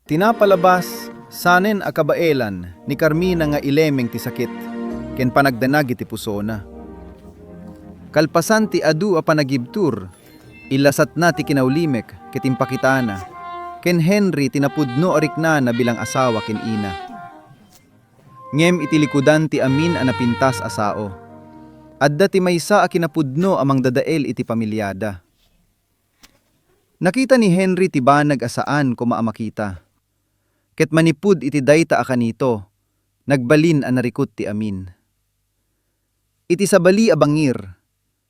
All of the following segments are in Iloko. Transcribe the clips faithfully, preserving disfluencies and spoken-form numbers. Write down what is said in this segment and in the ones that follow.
Ti napalabas, sanen a kabaelan ni Carmina nga ilemeng ti sakit ken panagdanag iti pusona. Kalpasan ti adu a panagibtur, illasatna ti kinaulimek ket impakitana ken Henry ti napudno a riknana bilang asawa ken ina. Ngem iti likudan ti amin a napintas a sao, adda ti maysa a kinapudno a mangdadael iti pamiliada. Nakita ni Henry ti banag a saan koma a makita. Ket manipud iti dayta a kanito, nagbalin a narikut ti amin. Iti sabali a bangir,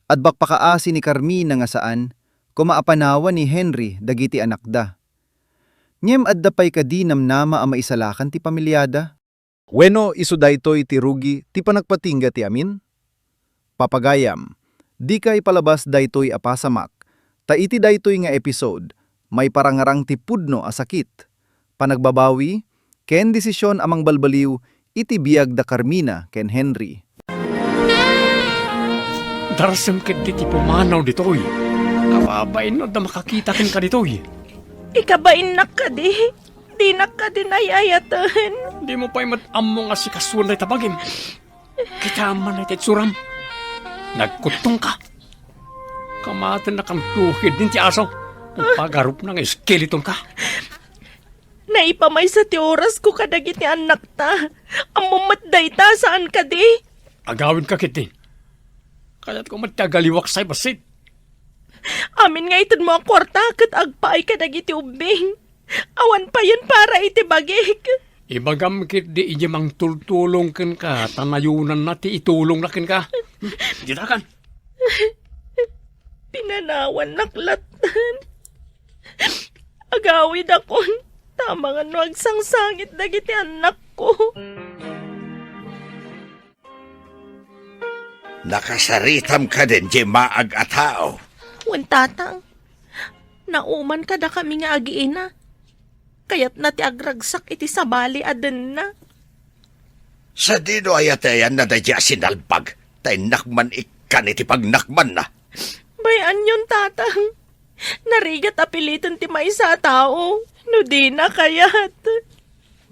adda pakaasi ni Carmina nga saan koma a panawan ni Henry dagiti anakda. Ngem adda pay kadi namnama a maisalakan ti pamiliada? Wenno, isu daytoy ti rugi ti panagpatingga ti amin? Papagayam, dika ipalabas daytoy a pasamak, ta iti daytoy nga episode, maiparangarang ti pudno a sakit, panagbabawi, ken desisyon a mangbalbaliw iti biag da Carmina ken Henry. Darsem ketdi ti pumanaw ditoy. Ababain no adda makakita kenka ditoy. Ikabainnak kadi? Dinak kadi nayayaten? Dimo pay met ammo nga sikasuan dayta bagim. Kitaem man dayta itsuram. Nagkuttongka. Kamatennakanto ketdin ti aso. Pagarupna nga iskeletonka. Naipamaysa ti orasko kadagiti annakta. Ammom met dayta, saan kadi? Agawidka ketdin. Kayatko met ti agaliwak say bassit. Amin nga itedmo a kuarta ket agpaay kadagiti ubbing. Awan payen para iti bagik. Ibagam ketdi idiay mangtultulong kenka, ta nayonanna ti itulongna kenka. Ditakan. Pinanawannak latten. Agawidakon, ta amangan no agsangsangit dagiti annakko. Nakasaritam kadin diay maag a tao? Wen, Tatang. Nauman kadakami nga agiina. Kayatna ti agragsak iti sabali a denna. Sadino aya ti ayanna daydiay a sinalbag, ta innak man ikkan iti pagnakmanna? Bay-anyon, Tatang. Narigat a piliten ti maysa a tao, no dina kayat.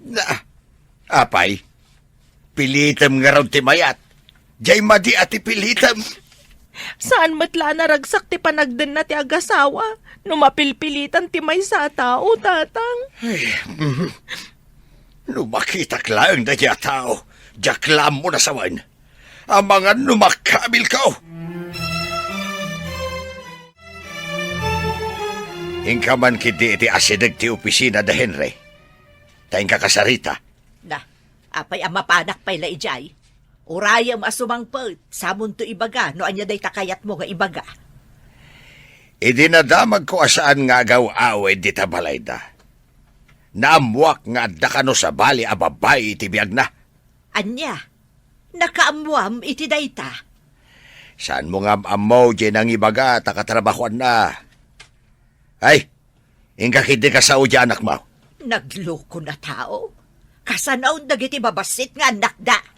Na, apay, pilitem ngarud ti mayat. Diay madi a ti pilitem. Saan met la a naragsak ti panagdenna ti agasawa no mapilpilitan ti maysa a tao, Tatang. Ay, mhm. No makitak laeng daydiay a tao, diak la ammo nasawen. Amangan no makabilko. Inka man ketdi iti asideg ti opisina da Henry. Ta inka kasarita. Na, apay a mapanak pay la idiay? Urayem a sumangpet, samonto ibaga no ania dayta kayatmo nga ibaga. Idi nadamagko a saan nga agaw-awid dita balayda, naammoak nga adda kano sabali a babbai iti biagna. Ania? Nakaammoam iti dayta? Saanmo nga am-ammo diay nangibaga ta katrabahoanna. Ay, inka ketdi kasao diay anakmo. Naglukon a tao. Kasanaon dagiti babassit nga annakda.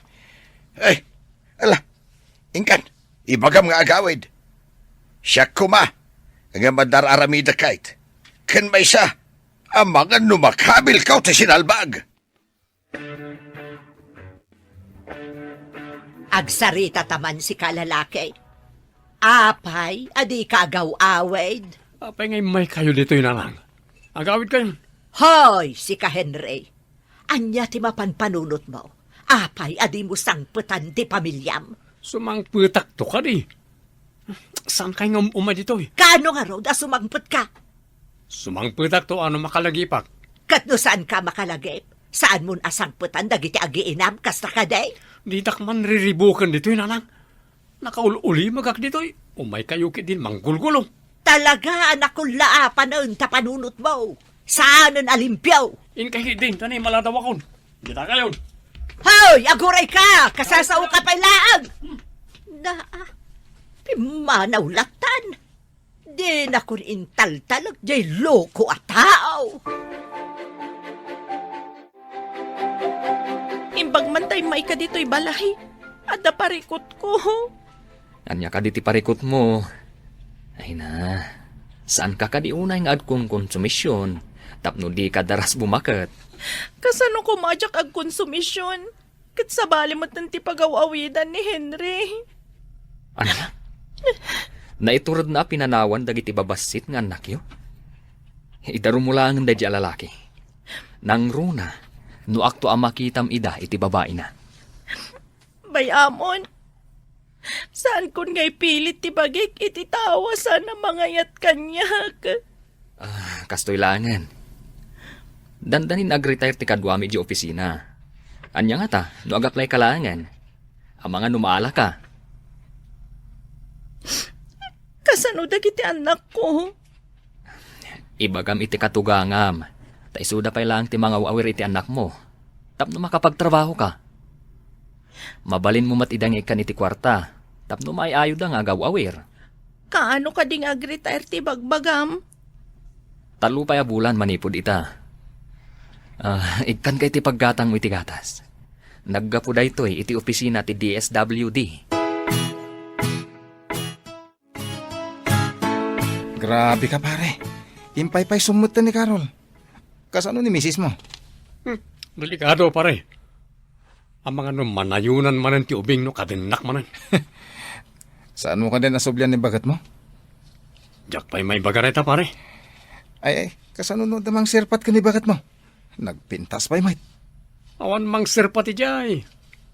Ay, ala, inkan, ibagam nga agawid. Siak koma, ngem adda ar-aramidek kayt. Ken maysa, amangan no makabilko ti sinalbag. Agsarita ta man sika, lalaki. Apay a dika agaw-awid? Apay nga immaykayo ditoy, nanang? Agawidkayon. Hoy, sika, Henry. Ania ti mapanpanunotmo? Apay a dimo sangpetan ti pamiliam? Sumangpetakto kadi. Saankay nga um-, umay ditoy? Kaano ngarud a sumangpetka? Sumangpetakto a no makalagipak. Ket no saanka makalagip, saanmon a sangpetan dagiti agiinam, kasta kadi? Ditak man riribuken ditoy, nanang. Nakaul-ulimegak ditoy. Umaykayo ketdin manggulgulo. Talaga a nakullaapanen ta panunotmo. Saanen a limpio. Inka ketdin, ta ni maladawakon. Ditakayon. Hoy, agurayka! Kasasaoka pay laeng! Naa, pimmanaw lattan. Dinakon intaltalek diay loko a tao. Imbag man ta immayka ditoy balay, adda parikutko. Ania kadi ti parikutmo? Ay na, saanka kadi unay nga agkonkonsumision? Tapno dika daras bumaket. Kasano koma diak agkonsumision? Ket sabali met ti pagaw-awidan ni Henry. Ano? Naituredna a pinanawan dagiti babassit nga annakyo? Idarummo laengen daydi a lalaki. Nangruna no akto a makitam ida iti babaina. Bay-amon, saankon nga ipilit ti bagik iti tao a saan a mangayat kaniak. Ah, kastoy laengen. Dandanin nag-retire ti kaduami idiay opisina. Ania ngata, no ag-apply ka laengen? Amangan no maalaka. Kasano dagiti annakko? Ibagam iti katugangam, ta isuda pay laeng ti mangaw-awir iti annakmo, tapno makapagtrabahoka. Mabalinmo met ida nga ikkan iti kuarta, tapno maay-ayoda nga agaw-awir. Kaano kadi nga ag-retire ti bagbagam? Tallo pay a bulan manipud ita. Ah, ikkanka iti paggatangmo iti gatas. Naggapu daytoy iti opisina ti D S W D. Grabe ka, pare. Impaypaysom metten ni Carol. Kasano ni misismo? Hmm, delikado, pare. Amangan no manayonan manen ti ubing no kadennak manen. Saanmo kadin a sublian ni baketmo? Diak pay maibaga dayta, pare. Ay, ay, kasano no adda mangserpat ken ni baketmo? Nagpintas pay met. Awan mangserpat idiay.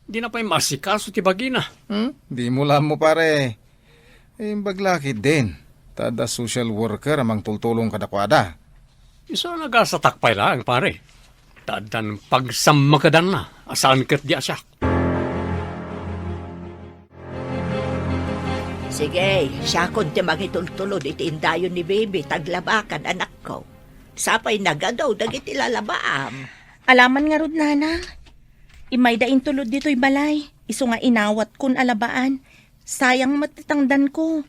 Dina pay maasikaso ti bagina. Hmm? Dimo la ammo, pare. Imbag la ketdin, ta adda social worker a mangtultulong kadakuada. Isu a nagasatak pay laeng, pare. Ta addan pagsammakedanna a saan ketdi a siak. Sige, siakon ti mangitultulod iti indayon ni Bibi, taglabakan, anakko. Sapay nagadaw dagiti lalabaam. Alaman ngarud, nanang. Immayda intulod ditoy balay, isu nga inawatkon a labaan. Sayang met ti tangdanko.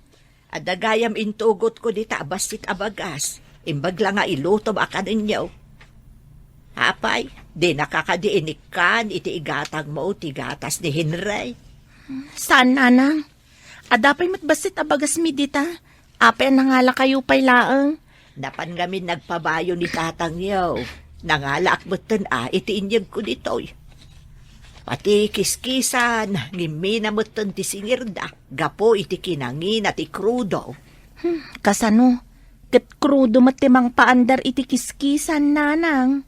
Adda gayam intugotko dita a bassit a bagas. Imbag la nga ilutom a kanenyo. Apay, dinaka kadi inikkan iti igatangmo ti gatas ni Henry? Saan, nanang. Adda pay met bassit a bagasmi dita. Apay a nangalakayo pay laeng? Napan ngamin nagpabayo ni tatangyo. Nangalaak metten a iti inyegko ditoy. Pati kiskisan, ngimmina metten ti singirda, gapu iti kinangina ti krudo. Hmm, kasano? Ket krudo met ti mangpaandar iti kiskisan, nanang.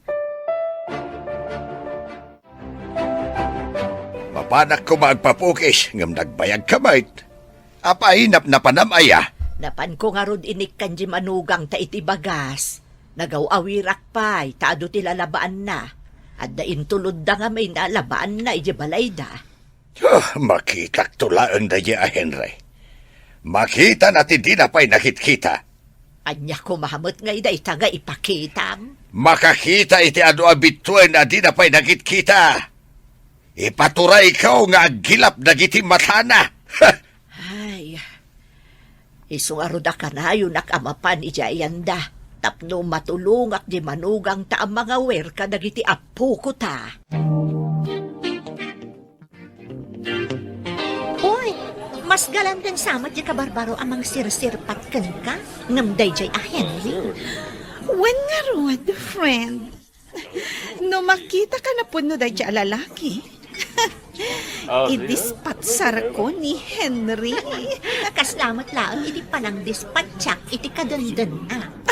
Mapanak koma agpapukis, ngem nagbayagka met. Apay, napnapanam aya? Napanko ngarud inikkan di manugangta iti bagas. Nagaw-awirak pay, ta adu ti lalabaanna. Adda intulodda ngamin a labaanna iti balayda. Huh, makitakto laeng daydi a Henry. Makitana ti dina pay nakitkita. Ania koma met ngay dayta nga ipakitam? Makakita iti adu a bittuen a dina pay nakitkita. Ipaturayko nga aggilap dagiti matana. Ay, isu ngarud a kanayonak a mapan idiay ayanda tapno matulongak di manugangta a mangawer kadagiti appokota. Uy, mas galanten sa met ti kabarbaro a mangsirsirpat kenka, ngem daydiay a Henry. Wen ngarud, friend. No makitaka na pudno daydiay a lalaki, ah, idispatsarko ni Henry. Kasla met laeng iti panangdispatsak iti kadendenna.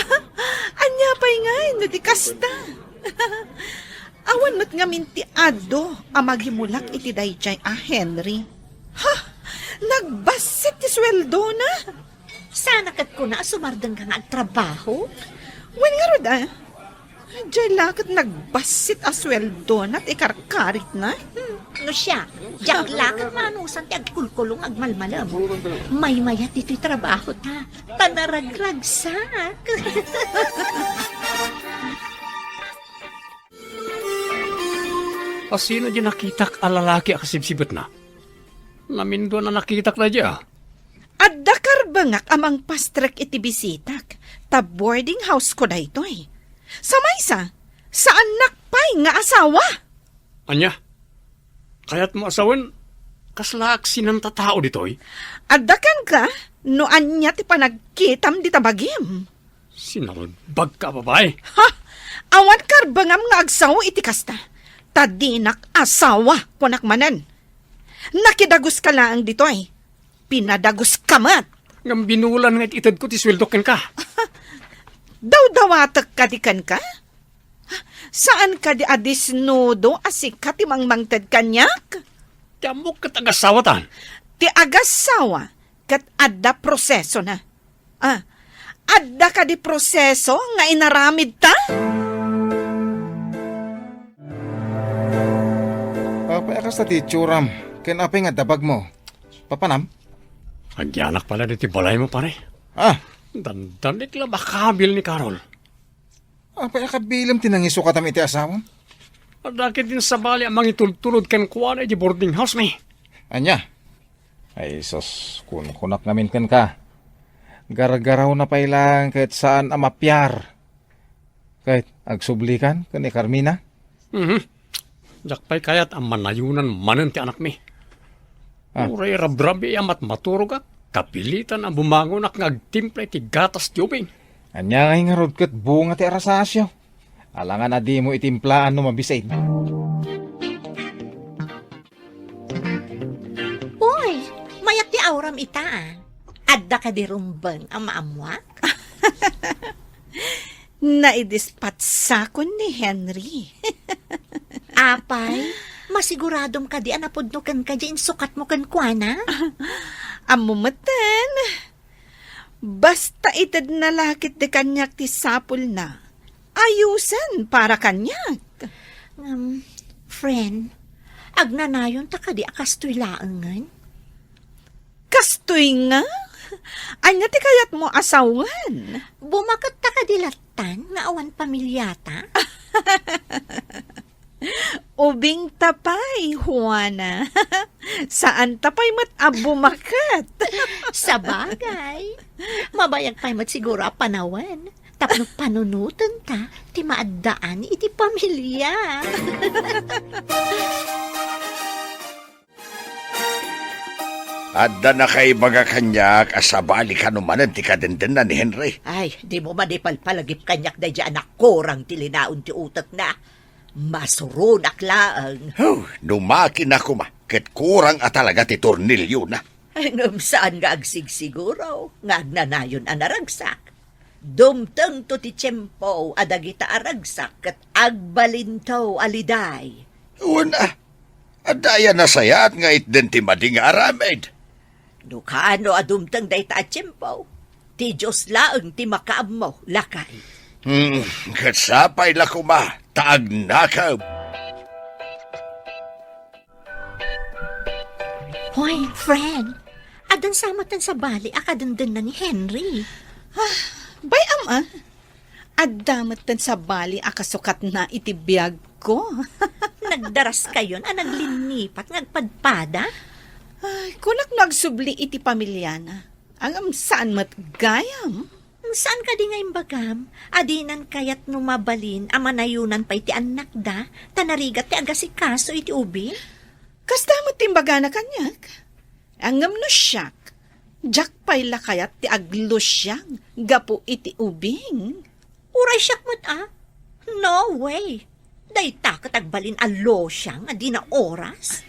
Ania pay ngay no di kasta? Awan met ngamin ti adu a magimulak iti daydiay a Henry. Ha? Nagbassit ti sueldona? Sana ket kuna a sumardengka nga agtrabaho? Wen ngarud, a. Diay la ket nagbassit a sueldona ti karkaritna. Hmm, no siak, diak la ket manusan ti agkulkulong agmalmalem. Maymayat ditoy trabahota, ta naragragsak. Asino di nakitak a lalaki a kasibsibetna? Namindua a nakitak daydiay, a. Adda karbengak a mangpastrek iti bisitak, ta boarding house ko daytoy. Sa maysa, saannak pay nga asawa. Ania? Kayatmo a sawen, kasla aksinan a tao ditoy? Adda kenka no ania ti panagkitam dita bagim. Sinalbagka a babai. Ha? Awan karbengam nga agsao iti kasta. Ta dinak asawa, kunak manen. Nakidaguska laeng ditoy. Pinadaguska met. Ngem binulan nga it-itedko ti sueldo kenka. Dawdawatek kadi kenka? Saan kadi a disnudo a sika ti mangmangted kaniak? Ti ammok ket agasawatan. Ti agasawa ket adda prosesona. Ah, adda kadi proseso nga inaramidta? Apay a kasta ti itsuram? Ken apay nga dabagmo? Papanam? Agyanak pala ditoy balaymo, pare. Ah. Dandanik la makabil ni Carol. Apay a kabilem ti nangisukatam iti asawam? Adda ketdin sabali a mangitultulod kenkuana iti boarding house mi. Ania? Ay, sus, kunkunak ngamin kenka. Gargarawna pay laeng ket saan a mapiar. Ket agsublikan ken ni Carmina? Mhm. Diak pay kayat a manayonan manen ti anakmi. Ah. Uray rabrabii a matmaturogak, kapilitan a bumangonak nga agtimpla iti gatas ti ubing. Ania ngay ngarud ket bunga ti arasaasyo? Alangan a dimo itimplaan no mabisin. Uy, mayat ti auram ita, ah. Adda kadi rumbeng a maammuak? Naidispatsa kon ni Henry. Apay, masiguradom kadi a napudno kenka diay insukatmo kenkuana? Ammo metten. Basta itedna la ketdi kaniak ti sapulna, ayusen para kaniak. Ngem, friend, agnanayonta kadi a kastoy laengen? Kastoy nga? Ania ti kayatmo a sawen? Bumaketta kadi lattan nga awan pamiliata? Ubingta pay, Juana. Saanta pay met a bumaket. Sabagay, mabayag pay met siguro a panawen tapno panunotenta ti maaddaan iti pamilia. Adda nakaibaga kaniak a sabali kano manen ti kadendenna ni Henry. Ay, dimo madi palpalagip kaniak daydiay a nakurang ti linaon ti utekna. Masuronak laeng. Huh, no makina koma, ket kurang a talaga ti torniliona. Ngem saan nga agsigsiguro nga agnanayon a naragsak. Dumtengto ti tiempo a dagita a ragsak ket agbalinto a liday. Wen a, adda aya nasayaat nga itden ti madi nga aramid? No kaano a dumteng dayta a tiempo, ti Dios laeng ti makaammo, lakay. Hmm, ket sapay la koma ta agnakem. Hoy, friend! Addan sa met ti sabali a kadendenna ni Henry. Ah, bay-am, ah. Adda met ti sabali a kasukatna iti biagko. Nagdaraskayon a naglinnipat nga agpadpada? Ay, kunak no agsubli iti pamiliana. Ngem saan met gayam. Saan kadi nga imbagam a dinan kayat no mabalin a manayonan pay ti annakda, ta narigat ti agasikaso iti ubing? Kasta met ti imbagana kaniak. Ngem no siak, diak pay la kayat ti aglusiang gapu iti ubing. Uray siak met a? No way! Dayta ket agbalin a lusiang a dina oras?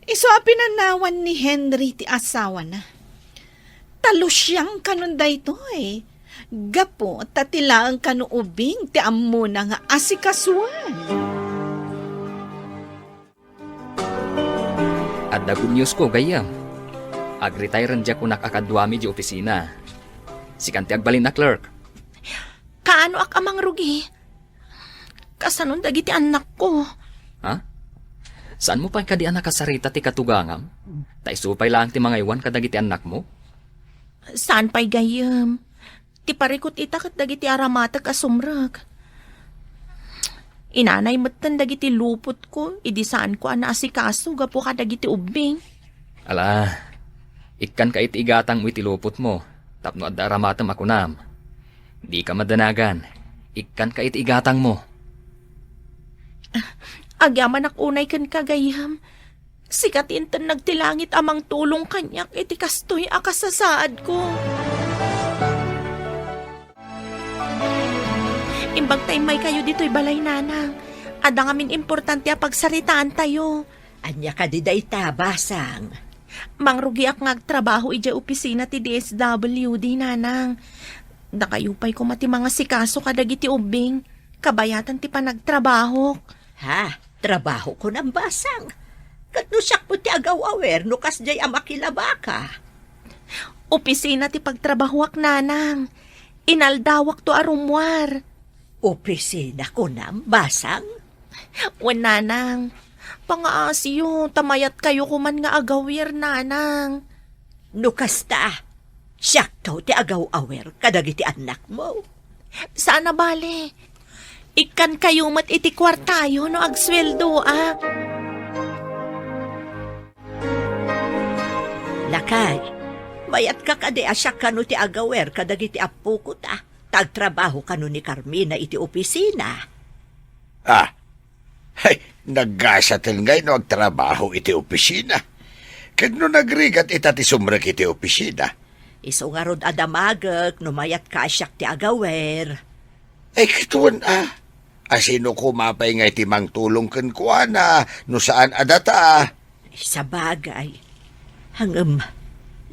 Isu a pinanawan ni Henry ti asawana. Ta lusiang kanon daytoy. Gapu ta ti laeng kano ubing ti ammona nga asikasuan. Adda good news ko, gayyem. Agretire diay kunak a kaduami di opisina. Sikan ti agbalin a clerk. Kaanoak a mangrugi? Kasanon dagiti annakko? Ha? Saanmo pay kadi a nakasarita ti katugangam? Ta isu pay laeng ti mangaywan kadagiti annakmo? Saan pay gayyem? Ti parikut ita ket dagiti aramatek a sumrek. Inanay metten dagiti lupotko idi saanko a naasikaso gapu kadagiti ubbing. Ala, ikkanka iti igatangmo iti lupotmo, tapno adda aramatem a kunam. Dika madanagan, ikkanka iti igatangmo. Agyamanak unay kenka, gayyem. Sika ti intennag ti langit a mangtulong kaniak iti kastoy a kasasaadko. Agtaymaykayo ditoy balay, Nanang. Adda ngamin importante a pagsaritaantayo. Ania kadi dayta, Basang? Mangrugiak nga agtrabaho idiay opisina ti D S W D, Nanang. Dakayo pay koma ti mangasikaso kadagiti ubbing, kabayatan ti panagtrabahok. Ha? Trabaho kunam, Basang? Ket no siakto ti agaw-awer no kasdiay a makilabaka? Opisina ti pagtrabahoak, Nanang. Inaldawakto a rummuar. Opisina kunam, Basang? Wen, Nanang. Pangaasiyo, ta mayatkayo koman nga agawer, Nanang. No kasta, siakto ti agaw-awer kadagiti annakmo. Saan a bale. Ikkankayo met iti kuartayo no agsueldoak. Lakay, mayatka kadi a siak kano ti agawer kadagiti appoko ta, ta agtrabaho kano ni Carmina iti opisina? Ah, hay, naggasaten ngay no agtrabaho iti opisina. Ket no nagrigat ita ti sumrek iti opisina? Isu ngarud a damagek no mayatka a siak ti agawer. Ay, ket wen a. A sino koma pay ngay ti mangtulong kenkuana no saan a data? Sabagay. Ngem,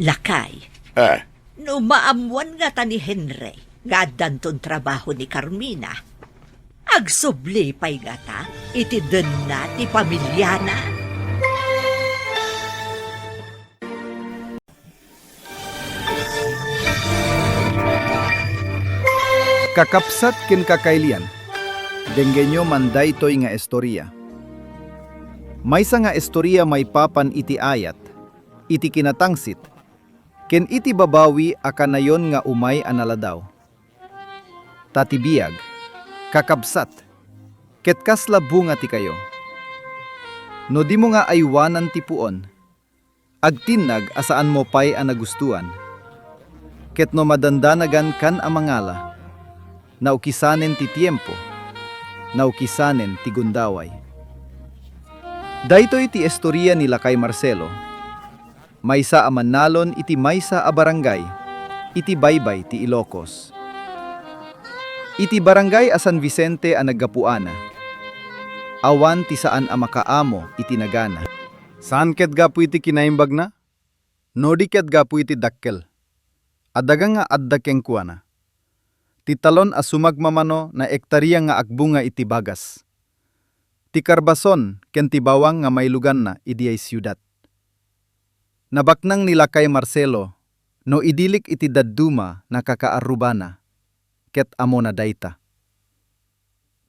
lakay. Ah. No maammuan ngata ni Henry nga addanton trabaho ni Carmina, agsubli pay ngata iti denna ti pamiliana? Kakabsat ken kakailian, denggenyo man daytoy nga istorya. Maysa nga istorya maipapan iti ayat, iti kinatangsit, ken iti babawi a kanayon nga umay a naladaw. Ta ti biag, kakabsat, ket kasla bunga ti kayo. No dimo nga aywanan ti puon, agtinnag a saanmo pay a nagustuan. Ket no madandanagan kan a mangala, naukisanen ti tiempo, naukisanen ti gundaway. Daytoy ti istorya ni Lakay Marcelo, maysa a mannalon iti maysa a barangay iti baybay ti Ilocos. Iti barangay a San Vicente a naggapuana, awan ti saan a makaamo iti nagana. Saan ket gapu iti kinaimbagna, no di ket gapu iti dakkel a daga nga adda kenkuana. Ti talon a sumagmamano naektaria nga agbunga iti bagas. Ti karbason ken ti bawang nga mailuganna idiay siudad. Nabaknang ni Lakay Marcelo no idilik iti dadduma nakakaarrubana, ket ammona dayta.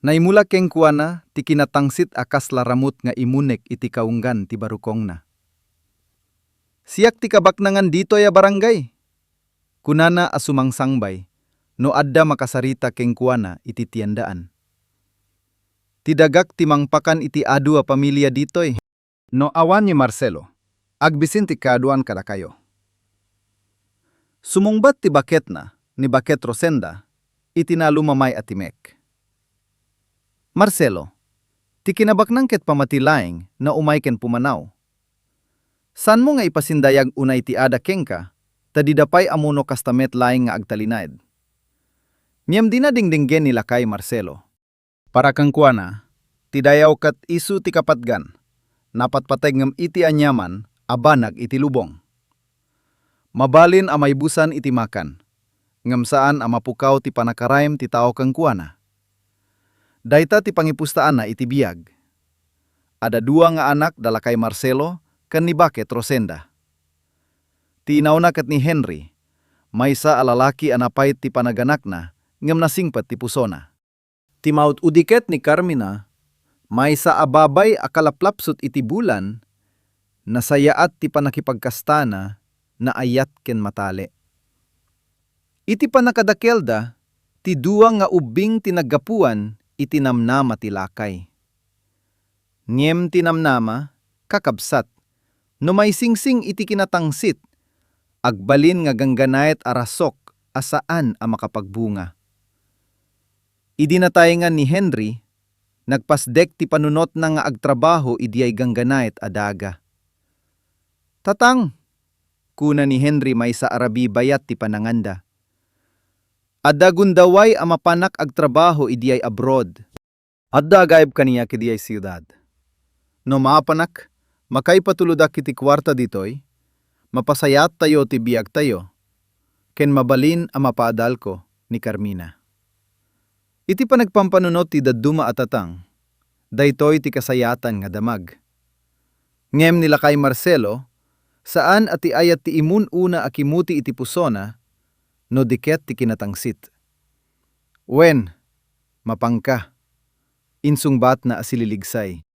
Naimula kenkuana ti kinatangsit a kasla ramut nga imunek iti kaunggan ti barukongna. "Siak ti kabaknangan ditoy a barangay," kunana a sumangsangbay no adda makasarita kenkuana iti tiendaan. "Ti dagak ti mangpakan iti adu a pamilia ditoy." No awan ni Marcelo, agbisin ti kaaduan kadakayo. Sumungbat ti baketna ni Baket Rosenda iti nalumamay a timek. "Marcelo, ti kinabaknang ket pamati laeng na umay ken pumanaw. Saanmo nga ipasindayag unay ti ada kenka, ta dida pay ammo no kasta met laeng nga agtalinaed." Ngem dina dingdinggen ni Lakay Marcelo. Para kenkuana, ti dayaw ket isu ti kapatgan, napatpateg ngem iti aniaman a banag iti lubong. Mabalin a maibusan iti makan, ngem saan a mapukaw ti pannakaraem ti tao kenkuana. Dayta ti pangipustaanna iti biag. Adda dua nga anak da Lakay Marcelo ken ni Baket Rosenda. Ti inauna ket ni Henry, maysa a lalaki a napay ti panaganakna ngem nasingpet ti pusona. Ti maud-udi ket ni Carmina, maysa a babay a kalaplapsut iti bulan, nasayaat ti pannakipagkastana, naayat ken matale. Iti pannakadakelda, ti dua nga ubbing ti naggapuan iti namnama ti lakay. Ngem ti namnama, kakabsat, no maisingsing iti kinatangsit, agbalin nga gangganayet a rasok a saan a makapagbunga. Idi nataengan ni Henry, nagpasdek ti panunotna nga agtrabaho idiay gangganayet a daga. "Tatang," kuna ni Henry maysa a rabii bayat ti pananganda. Adda gundaway a mapanak agtrabaho idiay abroad. Adda agaib kaniak idiay siudad. No mapanak, makaipatulodak iti kuarta ditoy, mapasayattayo ti biagtayo, ken mabalin a mapaadalko ni Carmina. Iti panagpampanunot ti dadduma a tatang, daytoy ti kasayaatan nga damag. Ngem ni lakay Marcelo, saan a ti ayat ti imun-una a kimuti iti pusona, no di ket ti kinatangsit. "Wen, mapangka," insungbatna a sililigsay.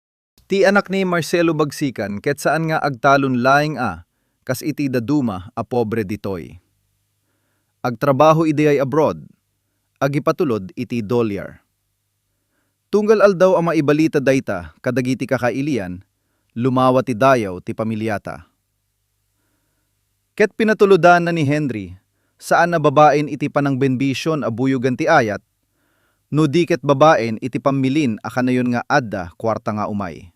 Ti anak ni Marcelo bagsikan ket saan nga agtalon laeng a kas iti dadduma a pobre ditoy. Agtrabaho idiay abroad, agipatulod iti dolyar. Tunggal aldaw a maibalita dayta kadagiti kakailian, lumawa ti dayaw ti pamiliata. Ket pinatulodanna ni Henry, saan a babaen iti panangbenbision a buyogan ti ayat, no di ket babaen iti pammilin a kanayon nga adda kuarta nga umay.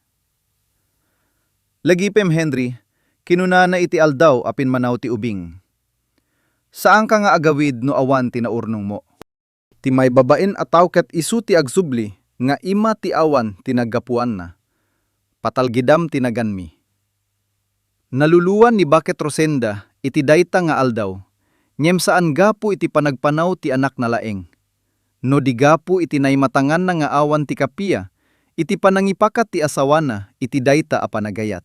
"Lagipem, Henry," kinunana iti aldaw a pimmanaw ti ubing. "Saanka nga agawid no awan ti naurnongmo. Ti maibabain a tao ket isu ti agsubli nga ima ti awan ti naggapuanna. Patalgidam ti naganmi." Naluluan ni Baket Rosenda iti dayta nga aldaw, ngem saan gapu iti panagpanaw ti anakna laeng, no di gapu iti naimatanganna nga awan ti kappia iti panangipakat ti asawana iti dayta a panagayat.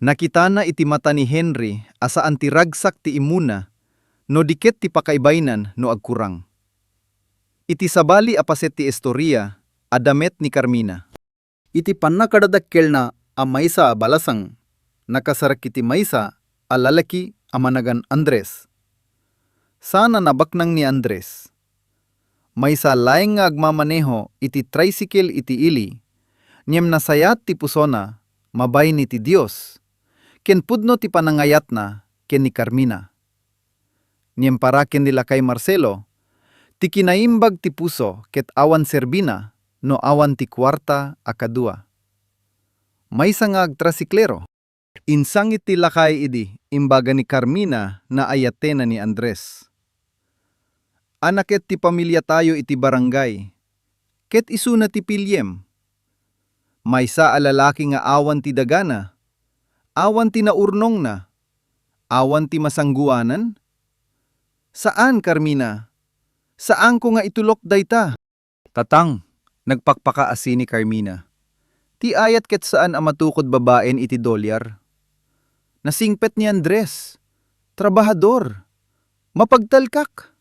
Nakitana iti mata ni Henry a saan ti ragsak ti immuna no di ket ti pakaibaynan no agkurang. Iti sabali a paset ti istoria, adda met ni Carmina. Iti pannakadadakkelna a maysa a balasang, nakasarek iti maysa a lalaki a managan Andres. Saan a nabaknang ni Andres. Maysa laeng nga agmamaneho iti tricycle iti ili, ngem nasayaat ti pusona, mabayni ti Dios, ken pudno ti panangayatna ken ni Carmina. Ngem para ken ni lakay Marcelo, ti kinaimbag ti puso ket awan serbina no awan ti kuarta a kadua. Maysa nga agtrasiklero. Insangit ti lakay idi imbaga ni Carmina nga ayatena ni Andres. Ania ket ti pamiliatayo iti barangay, ket isuna ti piliem. Maysa a lalaki nga awan ti dagana, awan ti naurnongna, awan ti masangguanan? Saan, Carmina. Saanko nga itulok dayta. Tatang, nagpakpakaasi ni Carmina. Ti ayat ket saan a matukod babaen iti dolyar. Nasingpet ni Andres. Trabahador. Mapagtalkak.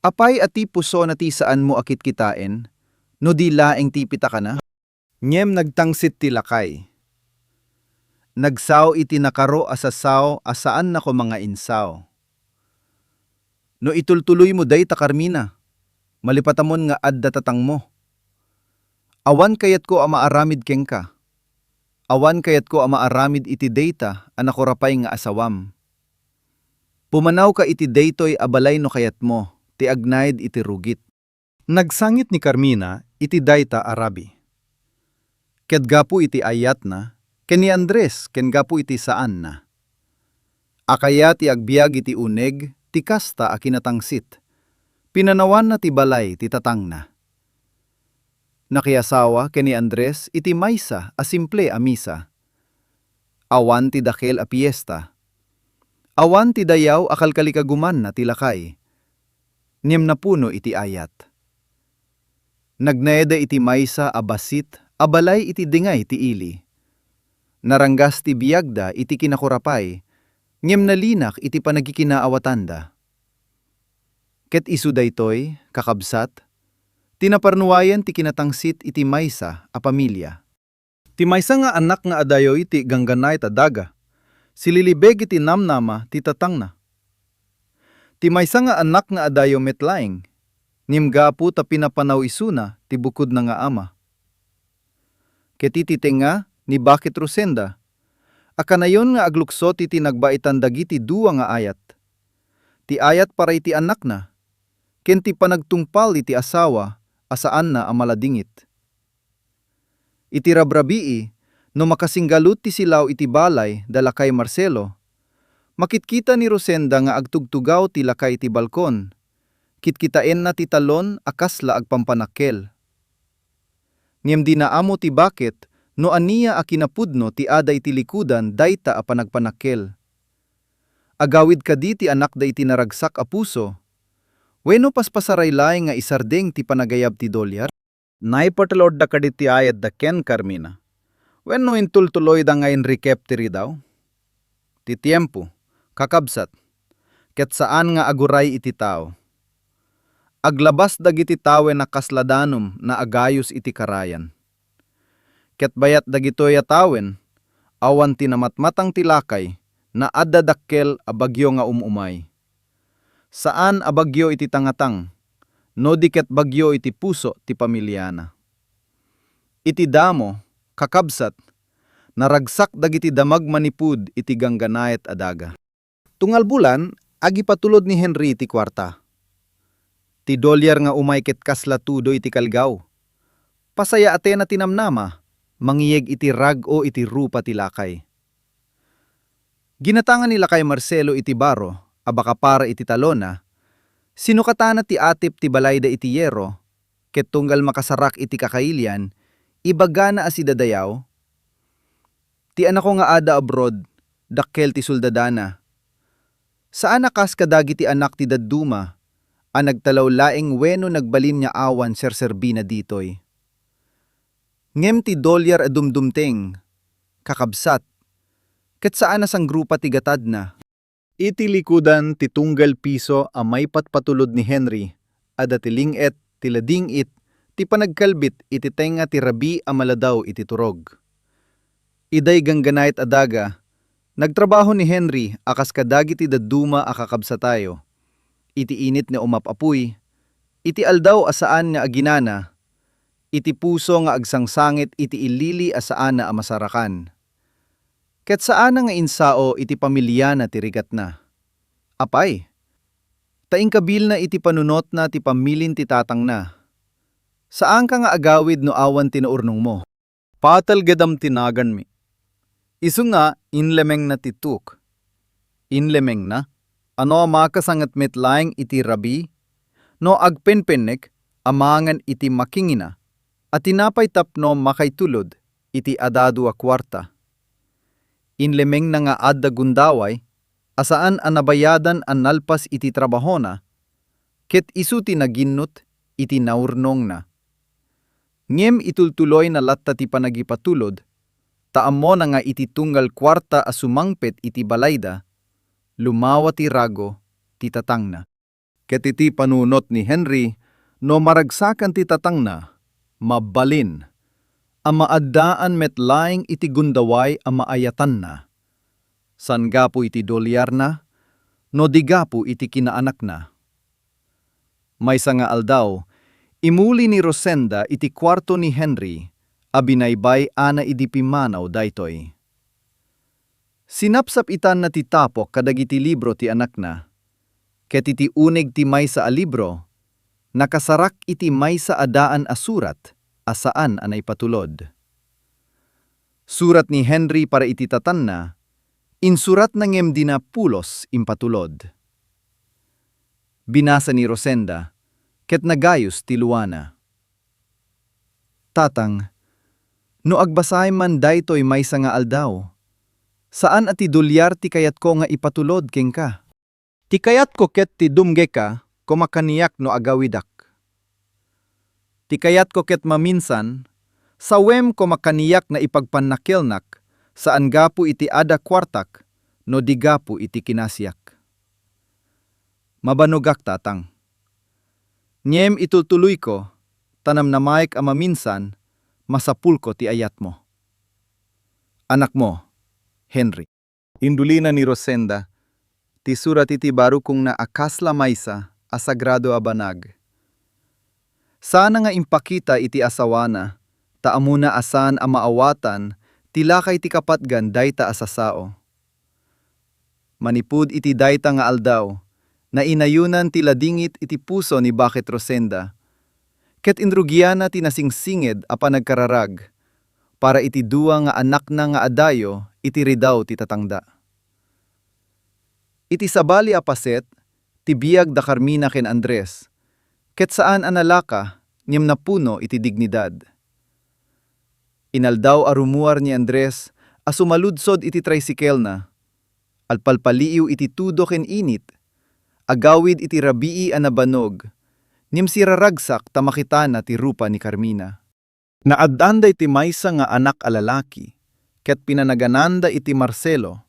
Apay a ti pusona ti saanmo a kitkitaen, no di laeng ti pitakana? Ngem nagtangsit ti lakay. Nagsao iti nakaro a sasao a saanna koma nga insao. No itultuloymo dayta, Carmina, malipatamon nga adda tatangmo. Awan kayatko a maaramid kenka. Awan kayatko a maaramid iti dayta a nakurapay nga asawam. Pumanawka iti daytoy a balay no kayatmo ti agnaed iti rugit. Nagsangit ni Carmina iti dayta a rabi. Ket gapu iti ayatna ken ni Andres ken gapu iti saanna. A kaya ti agbiag iti uneg ti kasta a kinatangsit, pinanawanna ti balay ti tatangna. Nakiasawa ken ni Andres iti maysa a simple a misa. Awan ti dakel a piesta. Awan ti dayaw a kalkalikagumanna ti lakay. Ngem napuno iti ayat. Nagnaeda iti maysa a bassit a balay iti dingay ti ili. Naranggas ti biagda iti kinakurapay, ngem nalinak iti panagkikinaawatanda. Ket isu daytoy, kakabsat, ti naparnuayan ti kinatangsit iti maysa a pamilia. Ti maysa nga annak nga adayo iti gangganay ta daga, sililibeg iti namnama ti tatangna. Ti maysa nga annak nga adayo met laeng, ngem gapu ta pinapanaw isuna ti bukodna nga ama. Ket iti tengnga ni Bakit Rosenda, a kanayon nga aglukso ti tinagbaitan dagiti dua nga ayat. Ti ayat para iti annakna, ken ti panagtungpal iti asawa a saanna a maladingit. Iti rabrabii, no makasinggalut ti silaw iti balay da lakay Marcelo, makitkita ni Rosenda nga agtugtugaw ti lakay iti balkon, kitkitaenna ti talon a kasla agpampanakkel. Ngem dina ammo ti baket no ania a kinapudno ti ada iti likudan dayta a panagpanakkel. Agawid kadi ti anakda iti naragsak a puso? Wenno paspasaray laeng nga isardeng ti panagayab ti Dolyar? Naipatulodda kadi ti ayatda ken Carmina? Wenno intultuloyda nga inrikep ti ridaw? Ti tiempo, kakabsat, ket saan nga aguray iti tao. Aglabas dagiti tawen a kasla danum nga agayus iti karayan. Ket bayat dagitoy a tawen, awan ti namatmatang ti lakay nga adda dakkel a bagyo nga um-umay. Saan a bagyo iti tangatang, no di ket bagyo iti puso ti pamiliana. Iti damo, kakabsat, naragsak dagiti damag manipud iti gangganayat a daga. Tunggal bulan, agipatulod ni Henry iti kuarta. Ti Dolyar nga umay ket kasla tudo iti kalgaw. Pasayaatena ti namnama, mangiyeg iti rag-o iti rupa ti lakay. Ginatangan ni lakay Marcelo iti baro a bakapara iti talonna, sinukatana ti atip ti balayda iti yero, ket tunggal makasarak iti kakailian, ibagana a sidadayaw, "Ti anakko nga adda abroad, dakkel ti suldadana. Saan a kas kadagiti anak ti dadduma a nagtalaw laeng wenno nagbalin nga awan serserbina ditoy. Ngem ti Dolyar a dumdumteng, kakabsat, ket saan a sanggrupa ti gatadna." Iti likudan ti tunggal piso a maipatpatulod ni Henry, adda ti ling-et ti lading-it ti panagkalbit iti tengnga ti rabii a maladaw iti turog. Idiay gangganayat a daga, nagtrabaho ni Henry a kas kadagiti dadduma a kakabsatayo. Iti init nga umap-apuy, iti aldaw a saan nga aginana, iti puso nga agsangsangit iti ilili a saanna a masarakan. Ket saanna nga insao iti pamiliana ti rigatna. Apay, ta inkabilna iti panunotna ti pammilin ti tatangna. Saanka nga agawid no awan ti naurnongmo. Patalgedam ti naganmi. Isu nga inlemengna ti tuk. Inlemengna a no makasanget met laeng iti rabii, no agpenpennek amangan iti makingina a tinapay tapno makaitulod iti adado a kuarta. Inlemengna nga adda gundaway a saan a nabayadan a nalpas iti trabahona, ket isu ti naginnut iti naurnongna. Ngem itultuloyna latta ti panagipatulod, ta ammona nga iti tunggal kuarta a sumangpet iti balayda, lumawa ti rago ti tatangna. Ket iti panunot ni Henry, no maragsakan ti tatangna, mabalin a maaddaan met laeng iti gundaway a maayatanna, saan gapu iti Dolyarna, no di gapu iti kinaanakna. Maysa nga aldaw, imuli ni Rosenda iti kuarto ni Henry a binaybay-ana idi pimmanaw daytoy. Sinapsap-itanna ti tapok kadagiti libro ti anakna, ket iti uneg ti maysa a libro, nakasarak iti maysa a daan a surat a saan a naipatulod. Surat ni Henry para iti tatanna, insuratna ngem dina pulos impatulod. Binasa ni Rosenda, ket nagayus ti luana. "Tatang, no agbasaem man daytoy maysa nga aldaw, saan a ti Dolyar ti kayatko nga ipatulod kenka. Ti kayatko ket ti dumngegka koma kaniak no agawidak. Ti kayatko ket maminsan, sawem koma kaniak nga ipagpannakkelnak, saan gapu iti adda kuartak no di gapu iti kinasiak. Mabanogak, tatang. Ngem itultuloyko, ta namnamaek a maminsan, masapulko ti ayatmo. Anakmo, Henry." Indulina ni Rosenda ti surat iti barukongna a kasla maysa a sagrado a banag. Saanna nga impakita iti asawana, ta ammona a saan a maawatan ti lakay ti kapatgan dayta a sasao. Manipud iti dayta nga aldaw, nainayonan ti ladingit iti puso ni Baket Rosenda, ket inrugianna ti nasingsinged a panagkararag para iti dua nga anakna nga adayo iti ridaw ti tatangda. Iti sabali a paset ti biag da Carmina ken Andres, Ket saan a nalaka, ngem napuno iti dignidad. Inaldaw a rumuar ni Andres a sumaludsod iti tricycle-na. Agpalpaliiw iti tudo ken init, agawid iti rabii a nabannog, ngem siraragsak ta makitana ti rupa ni Carmina. Naaddan daytoy maysa nga anak a lalaki, ket pinanagananda iti Marcelo,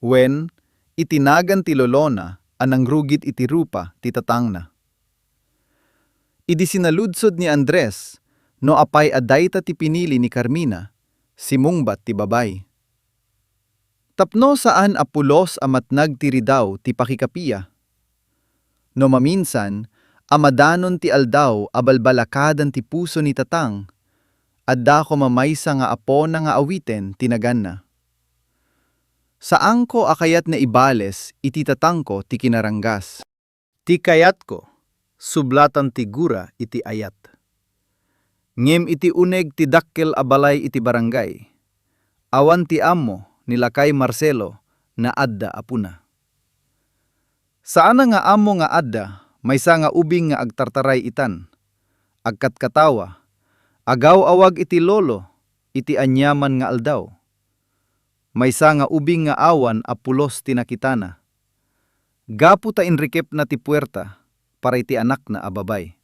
wen, iti nagan ti lolona a nangrugit iti rupa ti tatangna. Idi sinaludsod ni Andres no apay a dayta ti pinili ni Carmina, simungbat ti babay. Tapno saan a pulos a matnag ti ridaw ti pakikapia. No maminsan, a madanon ti aldaw a balbalakadan ti puso ni Tatang, adda koma maysa nga apona nga awiten ti naganna. Saanko a kayat nga ibales iti tatangko ti kinaranggas. Ti kayatko, sublatan ti gura iti ayat. Ngem iti uneg ti dakkel a balay iti barangay, awan ti ammo ni lakay Marcelo nga adda apona. Saanna nga ammo nga adda maysa nga ubing nga agtartaray itan, agkatkatawa, agaw-awag iti lolo iti aniaman nga aldaw. Maysa nga ubing nga awan a pulos ti nakitana. Gapu ta inrikepna ti puerta para iti anakna a babay.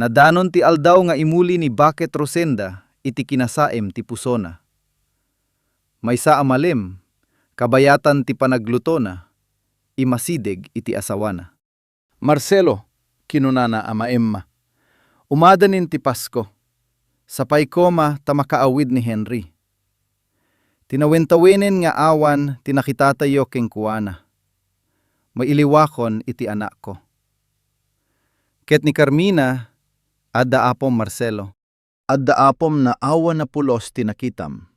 Nadanon ti aldaw nga imuli ni Baket Rosenda iti kinasaem ti pusona. Maysa a malem, kabayatan ti panaglutona, imasideg iti asawana. "Marcelo," kinunana a maemma, "umadanin ti Pasko. Sapay koma ta makaawid ni Henry. Tinawentawenen nga awan ti nakitatayo kenkuana. Mailiwakon iti anakko." Ket ni Carmina, "Adda apom, Marcelo. Adda apom nga awan a pulos ti nakitam.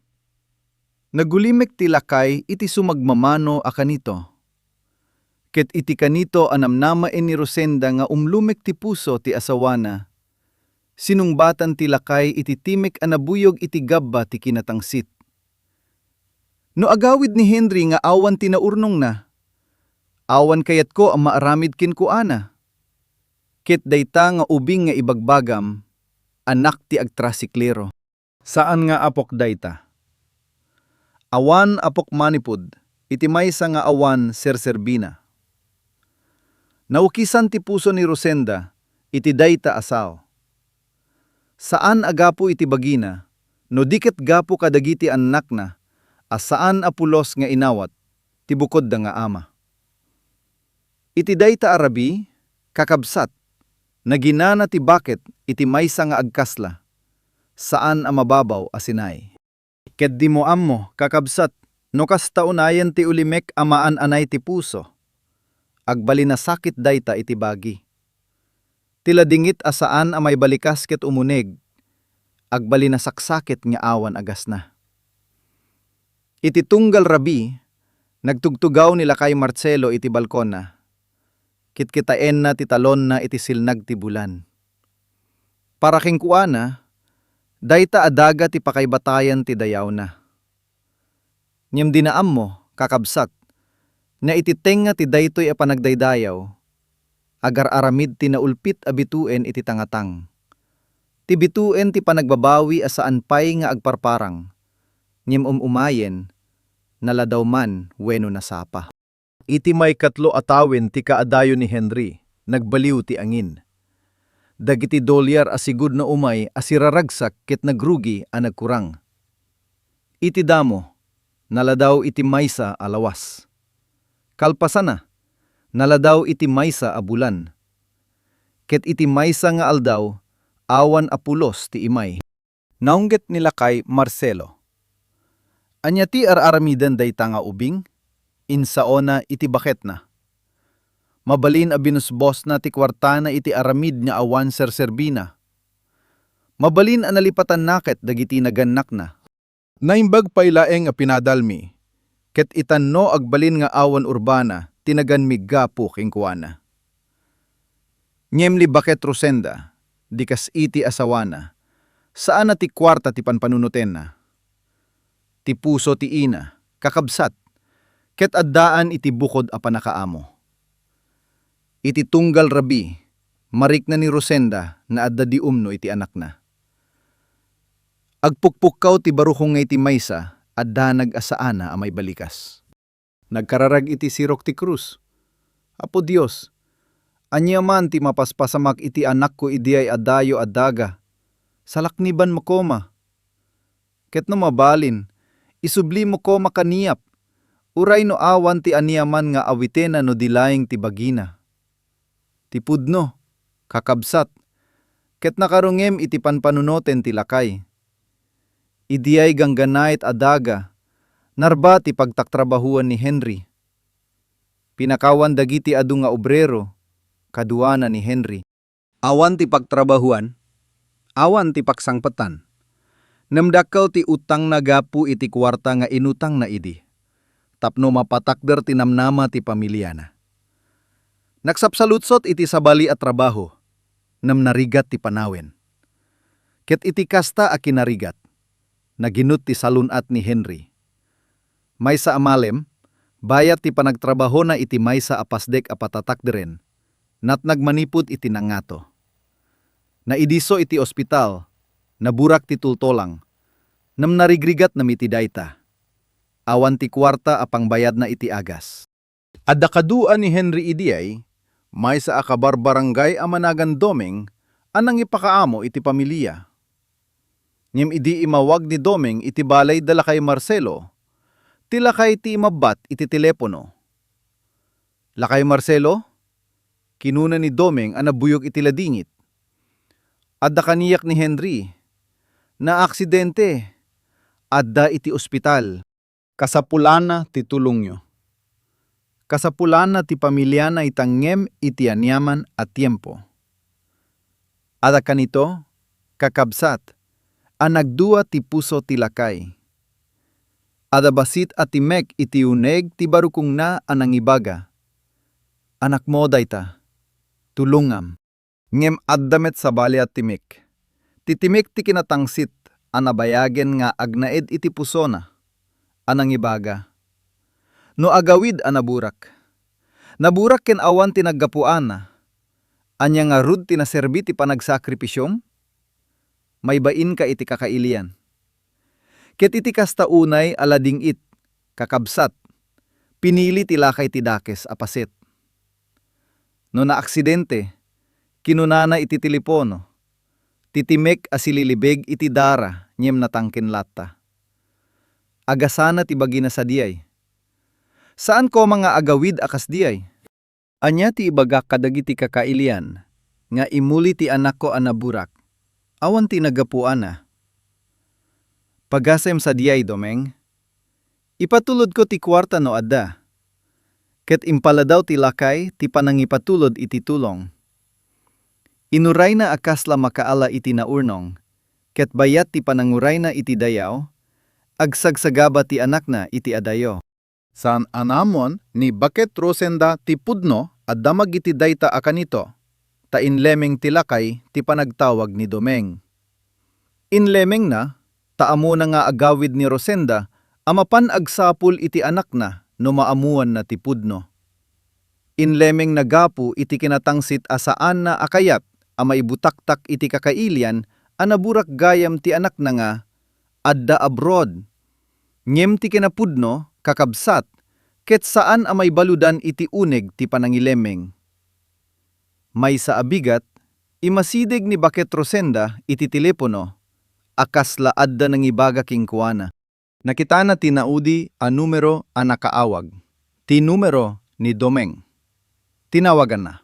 Nagulimek ti lakay iti sumagmamano a kanito. Ket iti kanito a namnamaen ni Rosenda nga umlumek ti puso ti asawana, sinungbatan ti lakay iti timek a nabuyog iti gabba ti kinatangsit. No agawid ni Henry nga awan ti naurnongna, awan kayatko a maaramid kenkuana. Ket dayta nga ubing nga ibagbagam, anak ti agtrasiklero." "Saan nga apok dayta. Awan apok manipud iti maysa nga awan serserbina. Naukisan ti puso ni Rosenda iti dayta a sao. Saan a gapu iti bagina, no di ket gapu kadagiti annakna a saan a pulos nga inawat ti bukodda nga ama. Iti dayta a rabii, kakabsat, naginana ti Baket iti maysa nga agkasla, saan a mababaw a sinay. Ket dimo ammo, kakabsat, no kasta unayen ti ulimek a maan-anay ti puso. Agbalin a sakit dayta iti bagi. Ti ladingit a saan a maibalikas ket umuneg, agbalin a saksaket nga awan a gasna." Iti tunggal rabii, nagtugtugaw ni lakay Marcelo iti balkonna. Kitkitaenna ti talonna iti silnag ti bulan. Para kenkuana, dayta a daga ti pakaibatayan ti dayawna. Ngem dina ammo, kakabsat, nga iti tengnga ti daytoy a panagdaydayaw, agar-aramid ti naulpit a bituen iti tangatang. Ti bituen ti panagbabawi a saan pay nga agparparang, ngem um-umayen, naladaw man wenno nasapa. Iti maikatlo a tawen ti kaadayo ni Henry, nagbaliw ti angin. Dagiti dolyar a sigud nga umay a siraragsak ket nagrugi a nagkurang. Iti damo, naladaw iti maysa a lawas. Kalpasanna, naladaw iti maysa a bulan. Ket iti maysa nga aldaw, awan a pulos ti imay. Naungget ni lakay Marcelo. "Ania ti ar-aramiden dayta nga ubing?" insaona iti baketna. "Mabalin a binusbosna ti kuartana iti aramid nga awan serserbina. Mabalin a nalipatanna ket dagiti nagannakna. Naimbag pay laeng a pinadalmi, ket itanno agbalin nga awan urbana ti naganmi gapu kenkuana." Ngem ni Baket Rosenda, di kas iti asawana, saan a ti kuarta ti panpanunotenna. Ti puso ti ina, kakabsat, ket addaan iti bukod a pannakaamo. Iti tunggal rabii, Marikna ni Rosenda nga adda di umno iti anakna. Agpukpukkaw ti barukong nga iti maysa, addanag a saana a maibalikas. Nagkararag iti sirok ti krus. Apo Dios, ania man ti mapaspasamak iti anakko idiay a dayo a daga? Salaknibanmo koma. Ket no mabalin, isublimo koma kaniak, uray no awan ti aniaman nga awitena no di laeng ti bagina. Ti pudno, kakabsat, ket nakarungem iti panpanunoten ti lakay. Idiay gangganait a daga, narba ti pagtaktrabahuan ni Henry. Pinakawan dagiti adu nga obrero, kaduana ni Henry. Awan ti pagtrabahuan, awan ti pagsangpetan. Ngem dakkel ti utangna gapu iti kuarta nga inutangna idi, tapno mapatakder ti namnama ti pamiliana. Nagsapsaludsot iti sabali a trabaho, ngem narigat ti panawen. Ket iti kasta a kinarigat, naginut ti salun-at ni Henry. Maysa a malem, bayat ti panagtrabahona iti maysa a pasdek a patatakderen, natnag manipud iti nangato. Naidisso iti ospital, naburak ti tultolang, ngem narigrigatna met iti dayta. Awan ti kuarta a pangbayadna iti agas. Adda kadua ni Henry idiay, maysa a kabarbarangay a managan Doming a nangipakaamo iti pamilia. Ngem idi immawag ni Doming iti balay da lakay Marcelo, ti lakay ti imabbat iti telepono. "Lakay Marcelo?" kinuna ni Doming a nabuyog iti ladingit. "Adda kaniak ni Henry. Naaksidente. Adda iti ospital." "Kasapulanna ti tulongyo. Kasapulanna ti pamiliana ita ngem iti aniaman a tiempo." Adda kanito, kakabsat, a nagdua ti puso ti lakay. Adda bassit a timek iti uneg ti barukongna a nangibaga, "Anakmo dayta. Tulongam." Ngem adda met sabali a timek. Ti timek ti kinatangsit a nabayagen nga agnaed iti pusona a nangibaga, "No agawid a naburak. Naburak ken awan ti naggapuana. Ania ngarud ti naserbi ti panagsakripisom? Maibainka iti kakailian." Ket iti kasta unay a ladingit, kakabsat, pinili ti lakay ti dakes a paset. No naaksidente, kinunana iti telepono, ti timek a sililibeg iti dara ngem natangken latta. Agasana ti bagina sadiay. "Saan koma nga agawid a kasdiay. Ania ti ibagak kadagiti kakailian nga imuli ti anakko a naburak, awan ti naggapuana?" "Pagasem sadiay, Domeng. Ipatulodko ti kuarta no adda." Ket impaladaw ti lakay ti panangipatulod iti tulong. Inurayna a kasla makaala iti naurnong, ket bayat ti panangurayna iti dayaw, agsagsagaba ti anakna iti adayo. Saan a naammuan ni Baket Rosenda ti pudno a damag iti dayta a kanito, ta inlemeng ti lakay ti panagtawag ni Domeng. Inlemengna, ta ammona nga agawid ni Rosenda a mapan agsapul iti anakna no maammuanna ti pudno. Inlemengna gapu iti kinatangsit a saanna a kayat a maibutaktak iti kakailian a naburak gayam ti anakna nga adda abroad. Ngem ti kinapudno, kakabsat, ket saan a maibaludan iti uneg ti panangilemeng. Maysa a bigat, immasideg ni Baket Rosenda iti telepono a kasla adda nangibaga kenkuana. Nakitana ti naudi a numero a nakaawag. Ti numero ni Domeng. Tinawaganna.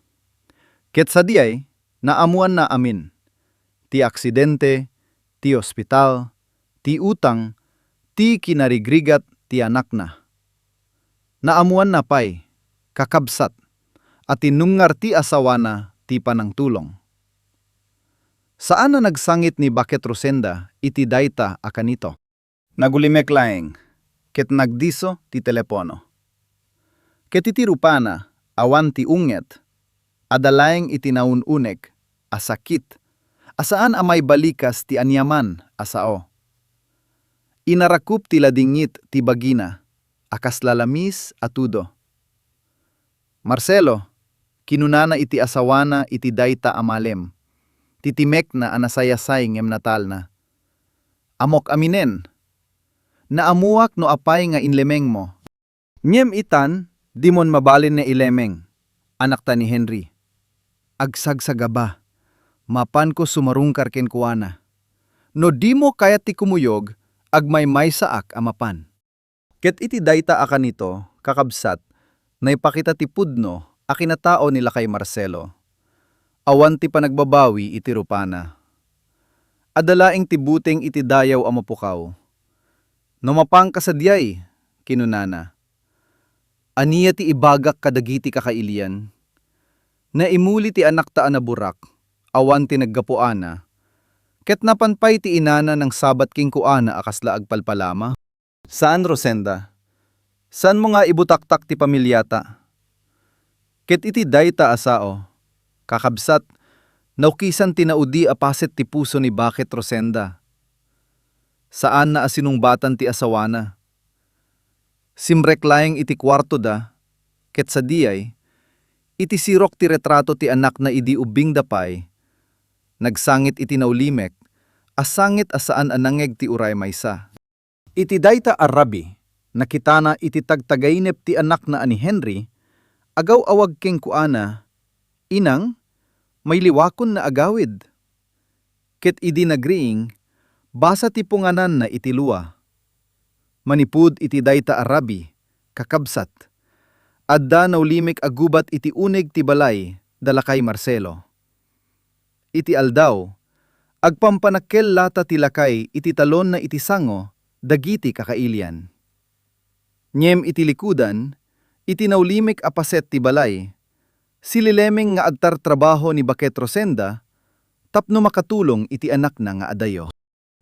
Ket sadiay, naammuanna amin. Ti aksidente, ti ospital, ti utang, ti kinarigrigat ti anakna. Naammuanna pay, kakabsat, a tinumngar ti asawana ti panangtulong. Saan a nagsangit ni Baket Rosenda iti dayta a kanito. Nagulimek laeng, ket nagdisso ti telepono. Ket iti rupana, awan ti unget, adda laeng iti naun-unek a sakit a saan a maibalikas ti aniaman a sao. Inarakup ti ladingit ti bagina a kasla lamis a tudo. "Marcelo, kinunana iti asawana iti dayta a malem. Titimekna a nasayasay ngem natalna. "Ammok aminen. Naammoak no apay nga inlemengmo. Ngem itan, dimon mabalin nga ilemeng, anakta ni Henry. Agsagsagaba. Mapanko sumarungkar kenkuana. No dimo kayat ti kumuyog, agmaymaysaak a mapan." Ket iti dayta a kanito, kakabsat, naipakita ti pudno a kinatao ni lakay Marcelo. Awan ti panagbabawi iti rupana. Adda laeng ti buteng iti dayaw a mapukaw. "No mapanka sadiay," kinunana, "ania ti ibagak kadagiti kakailian?" Naimuli ti anakta a naburak, awan ti naggapuana, ket napan pay ti inana nangsabat kenkuana a kasla agpalpalama. "Saan, Rosenda. Saanmo nga ibutaktak ti pamiliata." Ket iti dayta a sao, kakabsat, naukisan ti naudi a paset ti puso ni Baket Rosenda. Saanna a sinungbatan ti asawana. Simrek laeng iti kuartoda, ket sadiay, iti sirok ti retrato ti anakna idi ubbingda pay, nagsangit iti naulimek a sangit a saan a nangngeg ti uray maysa. Iti dayta a rabii, nakitana iti tagtagainep ti anakna a ni Henry, agaw-awag kenkuana, "Inang, mayliwakon nga agawid." Ket idi nagriing, basa ti pungananna iti lua. Manipud iti dayta a rabii, kakabsat, adda naulimek a gubat iti uneg ti balay da lakay Marcelo. Iti aldaw, agpampanakkel latta ti lakay iti talonna iti sango dagiti kakailian. Ngem iti likudan, iti naulimek a paset ti balay, sililemeng nga agtartrabaho ni Baket Rosenda tapno makatulong iti anakna nga adayo.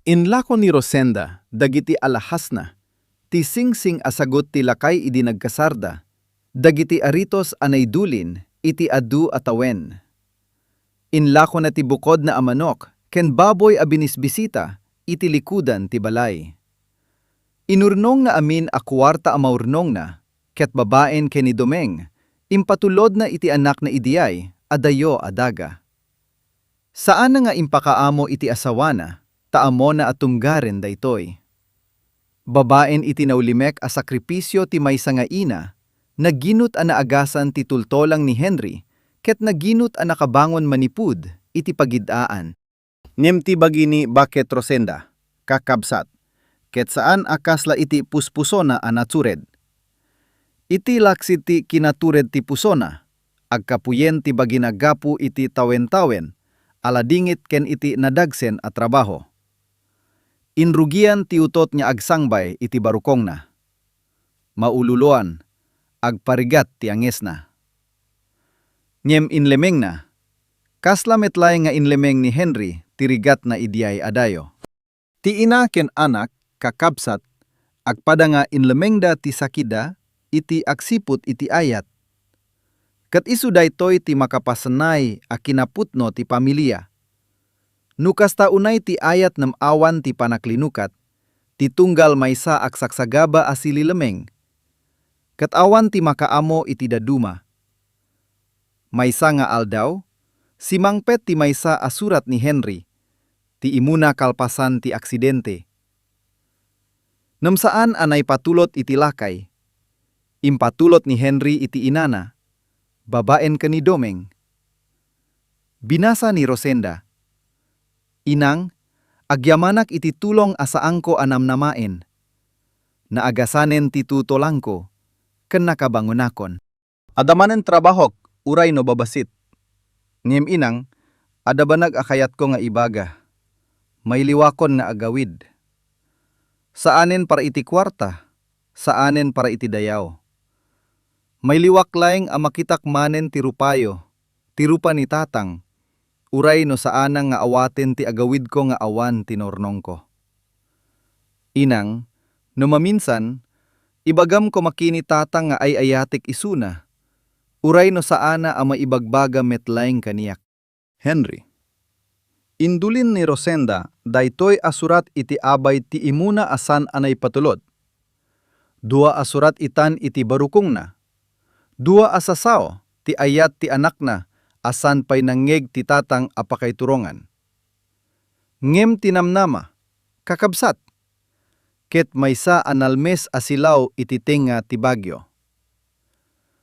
Inlako ni Rosenda dagiti alahasna, ti singsing a sagut ti lakay idi nagkasarda, dagiti aritos a naidulin iti adu a tawen. Inlakona ti bukodna a manok ken baboy a binisbisita iti likudan ti balay. Inurnongna amin a kuarta a maurnongna, ket babaen ken ni Domeng, impatulodna iti anakna idiay adayo a daga. Saanna nga impakaamo iti asawana, ta ammona a tumgaren daytoy. Babaen iti naulimek a sakripisio ti maysa nga ina, naginut a naagasan ti tultolang ni Henry, ket naginut a nakabangon manipud iti pagid-aan. Ngem ti bagi ni Baket Rosenda, kakabsat, ket saan a kasla iti puspusona a natured. Iti laksid ti kinatured ti pusona, agkapuyen ti bagina gapu iti tawen-tawen a ladingit ken iti nadagsen a trabaho. Inrugian ti utot nga agsangbay iti barukongna. Maululoan, agparigat ti angesna. Ngem inlemengna, kasla met laeng nga inlemeng ni Henry ti rigatna idiay adayo. Ti ina ken anak, kakabsat, agpada nga inlemengda ti sakida iti agsiput iti ayat. Ket isu daytoy ti makapasenay a kinaputno ti pamilia. No kasta unay ti ayat ngem awan ti panaklinukat, ti tunggal maysa agsagsagaba a sililemeng, ket awan ti makaammo iti dadduma. Maysa nga aldaw, simangpet ti maysa a surat ni Henry, ti imuna kalpasan ti aksidente. Ngem saan a naipatulot iti lakay. Impatulot ni Henry iti inana, babaen ken ni Domeng. Binasa ni Rosenda, "Inang, agyamanak iti tulong a saanko a namnamaen. Naagasanen ti tutolangko, ken nakabangonakon. Adda manen trabahok uray no babasit. Ngem inang, adda banag a kayatko nga ibaga. Mayliwakon nga agawid. Saanen para iti kuarta, saanen para iti dayaw. Mayliwak laeng a makitak manen ti rupayo, ti rupa ni tatang, uray no saana nga awaten ti agawidko nga awan ti naurnongko. Inang, no maminsan, ibagam koma ken ni tatang nga ay-ayatek isuna, uray no saana a maibagbaga met laeng kaniak." Henry. Indulin ni Rosenda daytoy a surat iti abay ti imuna a saan a naipatulod. Dua a surat itan iti barukongna. Dua a sasao ti ayat ti anakna a saan pay nangngeg ti tatang a pakaiturongan. Ngem ti namnama, kakabsat, ket maysa a nalmes a silaw iti tengnga ti Baguio.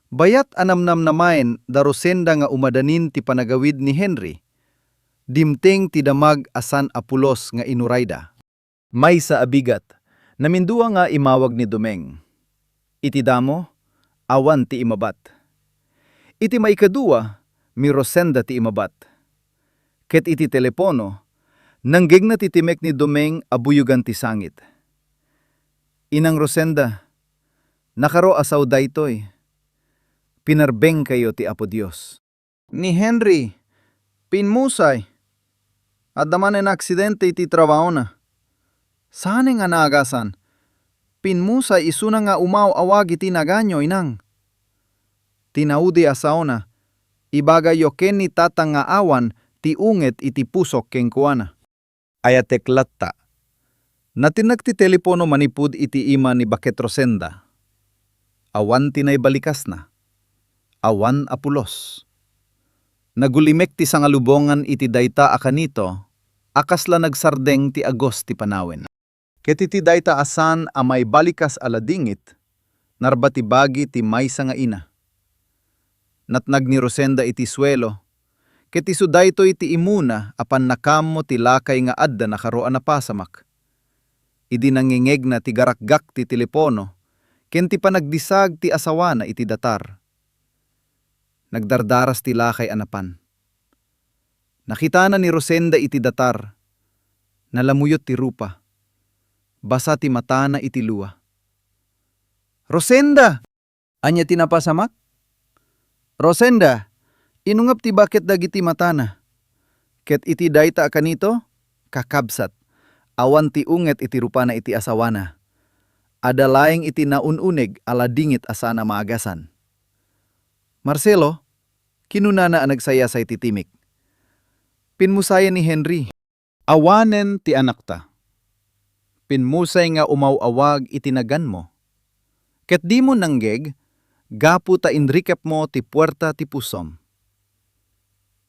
Bayat a namnamnamaen da Rosenda nga umadanin ti panagawid ni Henry, dimteng ti damag a saan a pulos nga inurayda. Maysa a bigat, namindua nga imawag ni Domeng. Iti damo, awan ti imabat. Iti maikadua, ni Rosenda ti imabat. Ket iti telepono, nanggegna ti timek ni Domeng a buyogan ti sangit. "Inang Rosenda, nakaro a sao daytoy. Pinarbengkayo ti Apo Dios." Ni Henry, pimmusay. Adda manen aksidente iti trabahona. Saan nga naagasan. Pimmusay isuna nga umaw-awag iti naganyo, inang. Ti naudi a saona, ibagayyo ken ni tatang nga awan ti unget iti pusok kenkuana. Ayatek latta. Natinnak ti telepono manipud iti ima ni Baket Rosenda. Awan ti naibalikasna. Awan a pulos. Nagulimek ti sangalubongan iti dayta a kanito a kasla nagsardeng ti agos ti panawen. Ket iti dayta a saan a maibalikas a ladingit, narbatibagi ti maysa nga ina. Natnag ni Rosenda iti suelo, ket isu daytoy ti imuna a pannakaammo ti lakay nga adda nakaro a napasamak. Idi nangingegna ti garakgak ti telepono ken ti panagdisag ti asawana iti datar, nagdardaras ti lakay a napan. Nakitana ni Rosenda iti datar. Nalamuyot ti rupa. Basa ti matana iti lua. "Rosenda! Ania ti napasamak? Rosenda! Inungep ti baket dagiti matana." Ket iti dayta a kanito, kakabsat, awan ti unget iti rupana iti asawana. Adda laeng iti naun-uneg a ladingit a saan a maagasan. "Marcelo," kinunana a nagsayasay ti timik. Pimmusayen ni Henry. Awanen ti anakta. Pimmusay nga umaw-awag iti naganmo. Ket dimo nanggeg, gapu ta inrikepmo ti puerta ti pusom.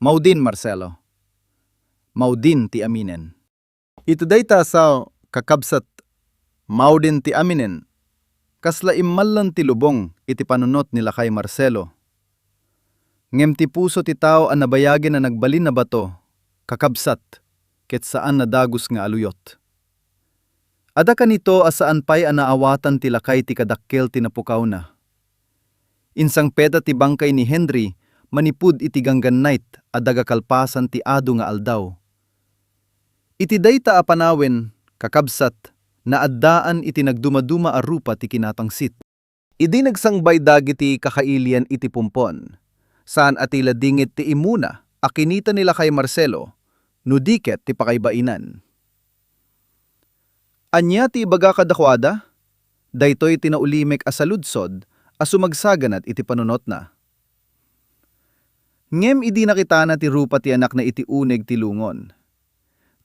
Maudin, Marcelo. Maudin ti aminen. Iti dayta a sao, kakabsat, maudin ti aminen, kasla immallen ti lubong iti panunot ni lakay Marcelo. Ngem ti puso ti tao a nabayagen a nagbalin a bato, kakabsat, ket saan a dagus nga aluyot. Adda kanito a saan pay a naawatan ti lakay ti kadakkel ti napukawna. Insangpeta ti bangkay ni Henry manipud iti ganggannight a daga kalpasan ti adu nga aldaw. Iti dayta a panawen, kakabsat, naaddaan iti nagdumaduma a rupa ti kinatangsit. Idi nagsangbay dagiti kakailian iti pumpon, saan a ti ladingit ti imuna a kinita ni lakay Marcelo, no di ket ti pakaibainan. Ania ti ibaga kadakuada? Daytoy ti naulimek a saludsod a sumagsaganad iti panunotna. Ngem idi nakitana ti rupa ti anakna iti uneg ti lungon,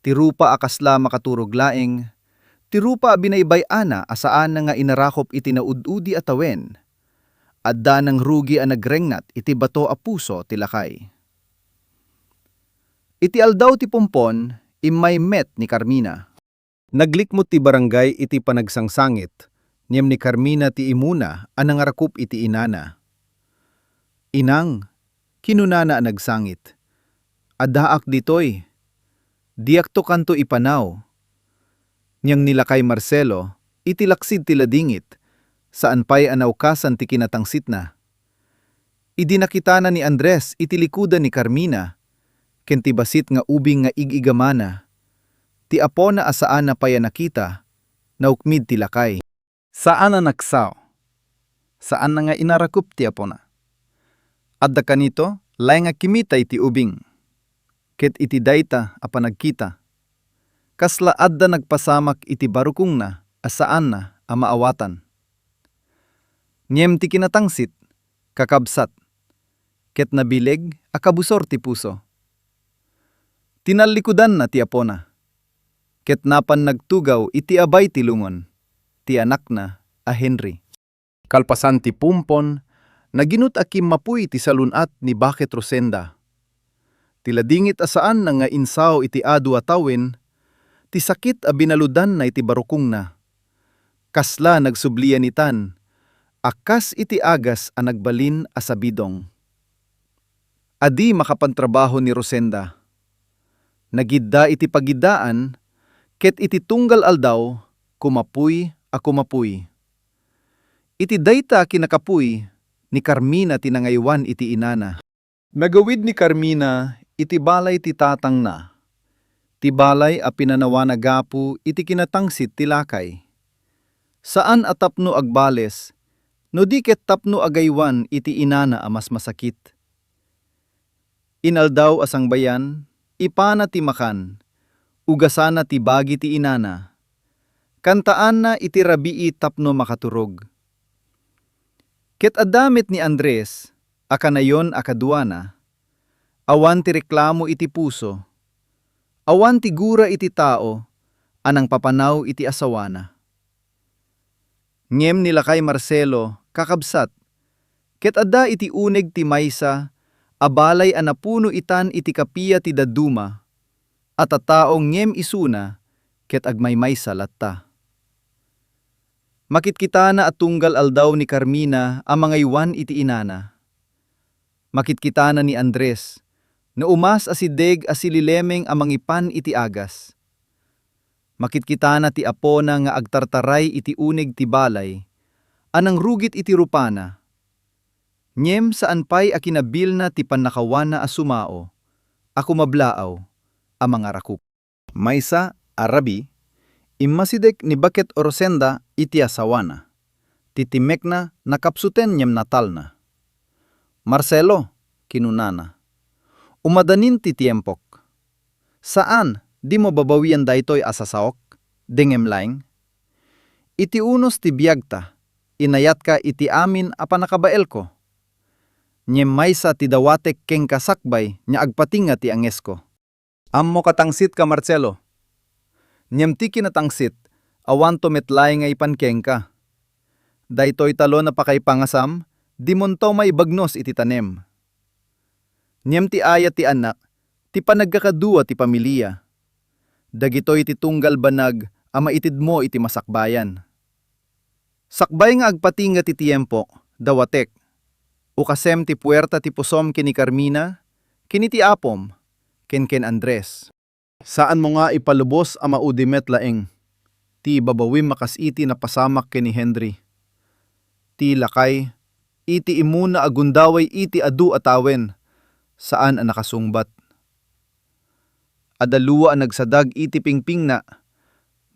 ti rupa a kasla makaturog laeng, ti rupa a binaybay-ana a saanna nga inarakop iti naud-udi a tawen, adda nangrugi a nagrengnat iti bato a puso ti lakay. Iti aldaw ti pumpon, immay met ni Carmina. Naglikmut ti barangay iti panagsangsangit, ngem ni Carmina ti imuna a nangarakop iti inana. "Inang," kinunana a nagsangit, "addaak ditoy. Diakto kanto ipanaw." Ngem ni lakay Marcelo, iti laksid ti ladingit, saan pay a naukasan ti kinatangsitna. Idi nakitana ni Andres iti likudan ni Carmina, ken ti bassit nga ubing nga ig-igamana, ti apona a saanna pay a nakita, naukmid ti lakay. Saan a nagsao. Saanna nga inarakop ti apona. Adda kanito, laeng nga kimita iti ubing. Ket iti dayta a panagkita, kasla adda nagpasamak iti barukongna a saanna a maawatan. Ngem ti kinatangsit, kakabsat, ket nabileg a kabusor ti puso. Tinallikudanna ti apona, ket napan nagtugaw iti abay ti lungon ti anakna a Henry. Kalpasan ti pumpon, Naginut a kimmapuy ti salun-at ni Baket Rosenda. Ti ladingit a saanna nga insao iti adu a tawen, ti sakit a binaludanna iti barukongna. Kasla nagsublian itan, a kas iti agas a nagbalin a sabidong. Adi makapantrabaho ni Rosenda. Nagidda iti pagiddaan, ket iti tunggal aldaw, kumapuy a kumapuy. Iti dayta a kinakapuy, ni Carmina ti nangaywan iti inana. Nagawid ni Carmina iti balay ti tatangna, ti balay a pinanawana gapu iti kinatangsit ti lakay. Saan a tapno agbales, no di ket tapno agaywan iti inana a masmasakit. Inaldaw a sangbayan, ipana ti makan, ugasana ti bagi ti inana, kantaanna iti rabii tapno makaturog. Ket adda met ni Andres a kanayon a kaduana, awan ti reklamo iti puso, awan ti gura iti tao a nangpapanaw iti asawana. Ngem ni lakay Marcelo, kakabsat, ket adda iti uneg ti maysa a balay a napuno itan iti kappia ti dadduma a tattao ngem isuna ket agmaymaysa latta. Makitkitana a tunggal aldaw ni Carmina a mangaywan iti inana. Makitkitana ni Andres, no umas a sideg a sililemeng a mangipan iti agas. Makitkitana ti apona nga agtartaray iti uneg ti balay a nangrugit iti rupana. Ngem saan pay a kinabilna ti pannakawana a sumao a kumablaaw a mangarakok. Maysa a rabii, immasideg ni Baket Rosenda iti asawana. Ti timmekna nakapsuten ngem natalna. "Marcelo," kinunana, "umadanin ti tiempok. Saan, dimo babawian daytoy a sasaok, dengngem laeng. Iti unos ti biagta, inayatka iti amin a pannakabaelko. Ngem maysa ti dawatek kenka sakbay nga agpatinga ti angesko. Ammok a tangsitka, Marcelo. Ngem ti kinatangsit, awanto met laeng nga ipan kenka. Daytoy talon a pakaipangasam, dimonto maibagnos iti tanem. Ngem ti ayat ti annak, ti panagkakadua ti pamilia. Dagitoy ti tunggal banag a maitedmo iti masakbayan. Sakbay nga agpatinga ti tiempo, dawatek. Ukasem ti puerta ti pusom ken ni Carmina, ken iti apom, ken ken Andres. Saanmo nga ipalubos a maudi met laeng ti ibabawim a kas iti napasamak ken ni Henry. Ti lakay, iti immuna a gundaway iti adu a tawen, saan a nakasungbat. Adda lua a nagsadag iti pingpingna,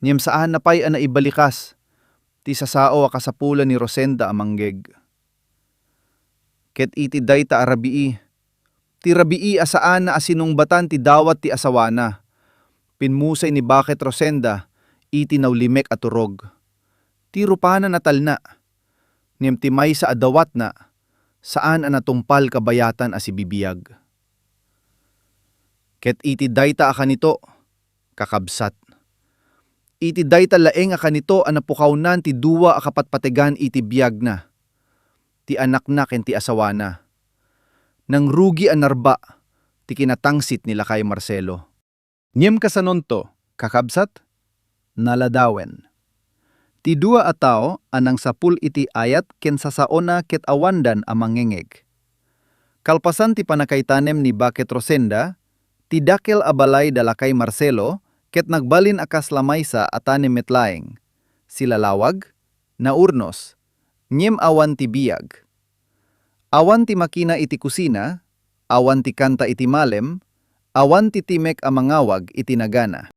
ngem saanna pay a naibalikas ti sasao a kasapulan ni Rosenda a manggeg. Ket iti dayta a rabii, ti rabii a saanna a sinungbatan ti dawat ti asawana, pimmusay ni Baket Rosenda iti naulimek a turog. Ti rupana natalna, ngem ti maysa a dawatna, saan a natungpal kabayatan a sibibiag. Ket iti dayta a kanito, kakabsat, iti dayta laeng a kanito a napukawnan ti dua a kapatpategan iti biagna, ti anakna ken ti asawana. Nangrugi a narba ti kinatangsit ni lakay Marcelo. Ngem kasanonto, kakabsat? Naladawen. Ti dua a tao a nangsapul iti ayat ken sasaona ket awandan a mangngengeg. Kalpasan ti pannakaitanem ni Baket Rosenda, ti dakel a balay da lakay Marcelo ket nagbalin a kasla maysa a tanem met laeng, silalawag, naurnos, ngem awan ti biag. Awan ti makina iti kusina, awan ti kanta iti malem, awan ti timek a mangawag iti nagana.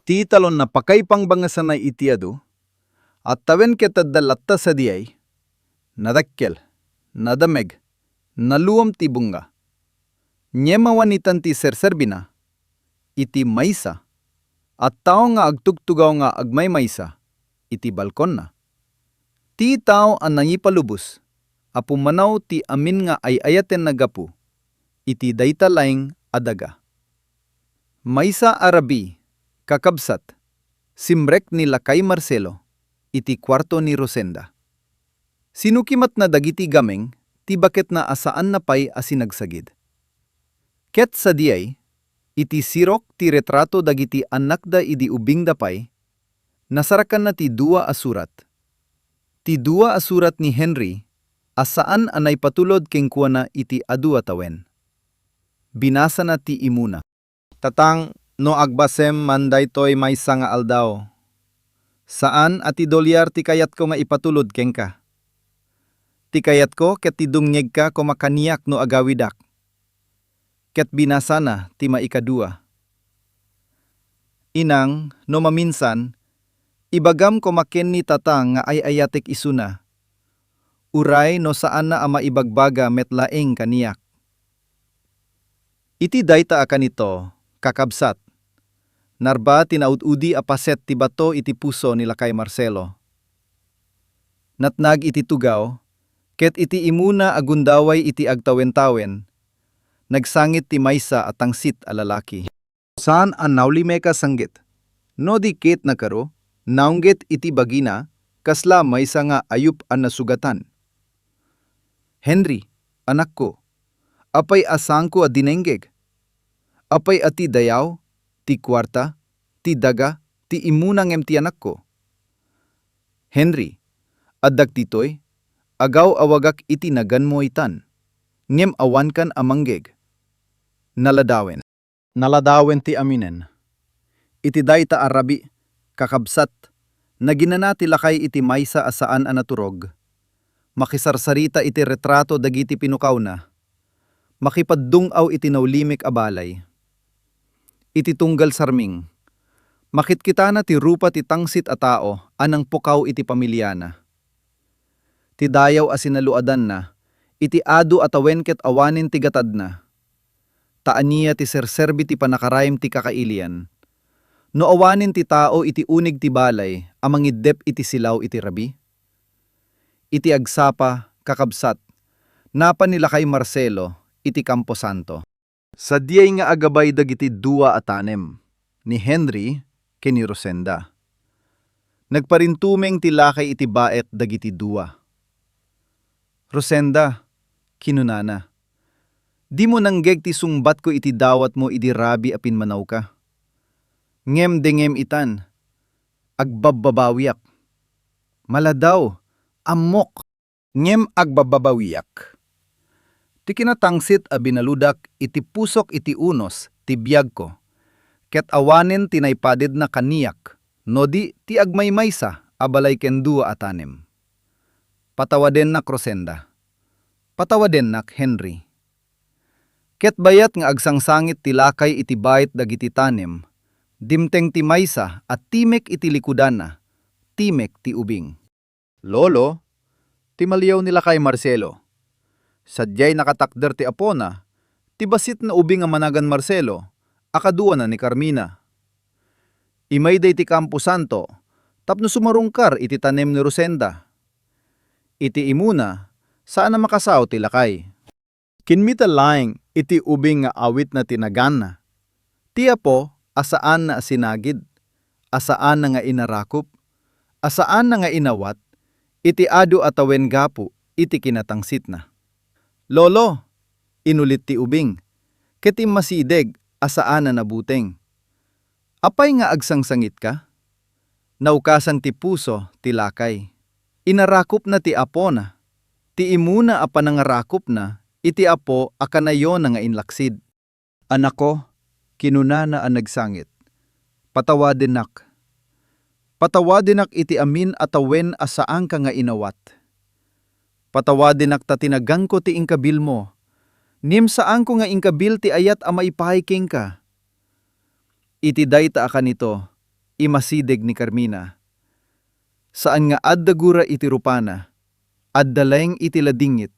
Ti talonna pakaipangbangasanay iti adu a tawen ket adda latta sadiay, nadakkel, nadameg, naluom ti bunga. Ngem awan itan ti serserbina iti maysa a tao nga agtugtugaw nga agmaymaysa iti balkonna. Ti tao a nangipalubos a pummanaw ti amin nga ay-ayatenna gapu iti dayta laeng a daga. Maysa a rabii, kakabsat, simrek ni lakay Marcelo iti kuarto ni Rosenda. Sinukimatna dagiti gameng ti baketna a saanna pay a sinagsagid. Ket sadiay, iti sirok ti retrato dagiti annakda idi ubingda pay, nasarakanna ti dua a surat. Ti dua a surat ni Henry a saan a naipatulod kenkuana iti adu a tawen. Binasana ti imuna. Tatang, no agbasem man daytoy maysa nga aldaw, saan a ti dolyar ti kayatko nga ipatulod kenka. Ti kayatko ket ti dungngegka koma kaniak no agawidak. Ket binasana ti maikadua. Inang, no maminsan, ibagam koma ken ni Tatang nga ay-ayatek isuna. Uray no saanna a maibagbaga met laeng kaniak. Iti dayta a kanito, kakabsat, narba ti naud-udi a paset ti bato iti puso ni lakay Marcelo. Natnag iti tugaw, ket iti imuna a gundaway iti agtawen-tawen, nagsangit ti maysa a tangsit a lalaki. Saan a naulimeka sangget? No di ket nakaro, naungget iti bagina, kasla maysa nga ayup a nasugatan. Henry, anakko, apay a saanko a dinengngeg? Apay a ti dayaw, ti kuarta, ti daga, ti imuna ngem ti anakko? Henry, addak ditoy, agaw-awagak iti naganmo itan, ngem awankan a manggeg. Naladawen. Naladawen ti aminen. Iti dayta a rabii, kakabsat, naginana ti lakay iti maysa a saan a naturog. Makisarsarita iti retrato dagiti pinukawna. Makipaddung-aw iti naulimek a balay. Iti tunggal sarming, makitkitana ti rupa ti tangsit a tao a nangpukaw iti pamiliana. Ti dayaw a sinaluadanna, iti adu a tawen ket awanen ti gatadna. Ta ania ti serserbi ti pannakaraim ti kakailian, no awanen ti tao iti uneg ti balay a mangiddep iti silaw iti rabii? Iti agsapa, kakabsat, napan ni lakay Marcelo iti kamposanto. Sadiay nga agabay dagiti dua a tanem, ni Henry ken ni Rosenda. Nagparintumeng ti lakay iti baet dagiti dua. "Rosenda," kinunana, "dimo nanggeg ti sungbatko iti dawatmo idi rabii a pimmanawka. Ngem dengem itan, agbabbabawiak. Maladaw, ammok. Ngem agbabbabawiak. Ti kinatangsit a binaludak iti pusok iti unos ti biagko, ket awanen ti naipadedna kaniak, no di ti agmaymaysa a balay ken dua a tanem. Patawadennak, Rosenda. Patawadennak, Henry." Ket bayat nga agsangsangit ti lakay iti baet dagiti tanem, dimteng ti maysa a timek iti likudanna, timek ti ubing. "Lolo, ti maliyaw ni lakay Marcelo. Sadiay nakatakder ti apona, ti bassit nga ubing a managan Marcelo, a kaduana ni Carmina. Imayda iti kamposanto tapno sumarungkar iti tanem ni Rosenda. Iti imuna, saan a makasao ti lakay. Kinmita laeng iti ubing nga awitna ti naganna. Ti Apo a saanna a sinagid, a saanna nga inarakop, a saanna nga inawat iti adu a tawen gapu iti kinatangsitna." "Lolo," inulit ti ubing, ket immasideg a saan a nabuteng. "Apay nga agsangsangitka?" Naukasan ti puso ti lakay. Inarakopna ti apona. Ti imuna a panangarakopna iti Apo a kanayona nga inlaksid. "Anakko," kinunana a nagsangit, "patawadennak. Patawadenak iti amin a tawen a saanka nga inawat. Patawadenak ta tinaganko ti inkabilmo, ngem saanko nga inkabil ti ayat a maipaay kenka." Iti dayta a kanito, imasideg ni Carmina. Saan nga adda gura iti rupana, adda laeng iti ladingit,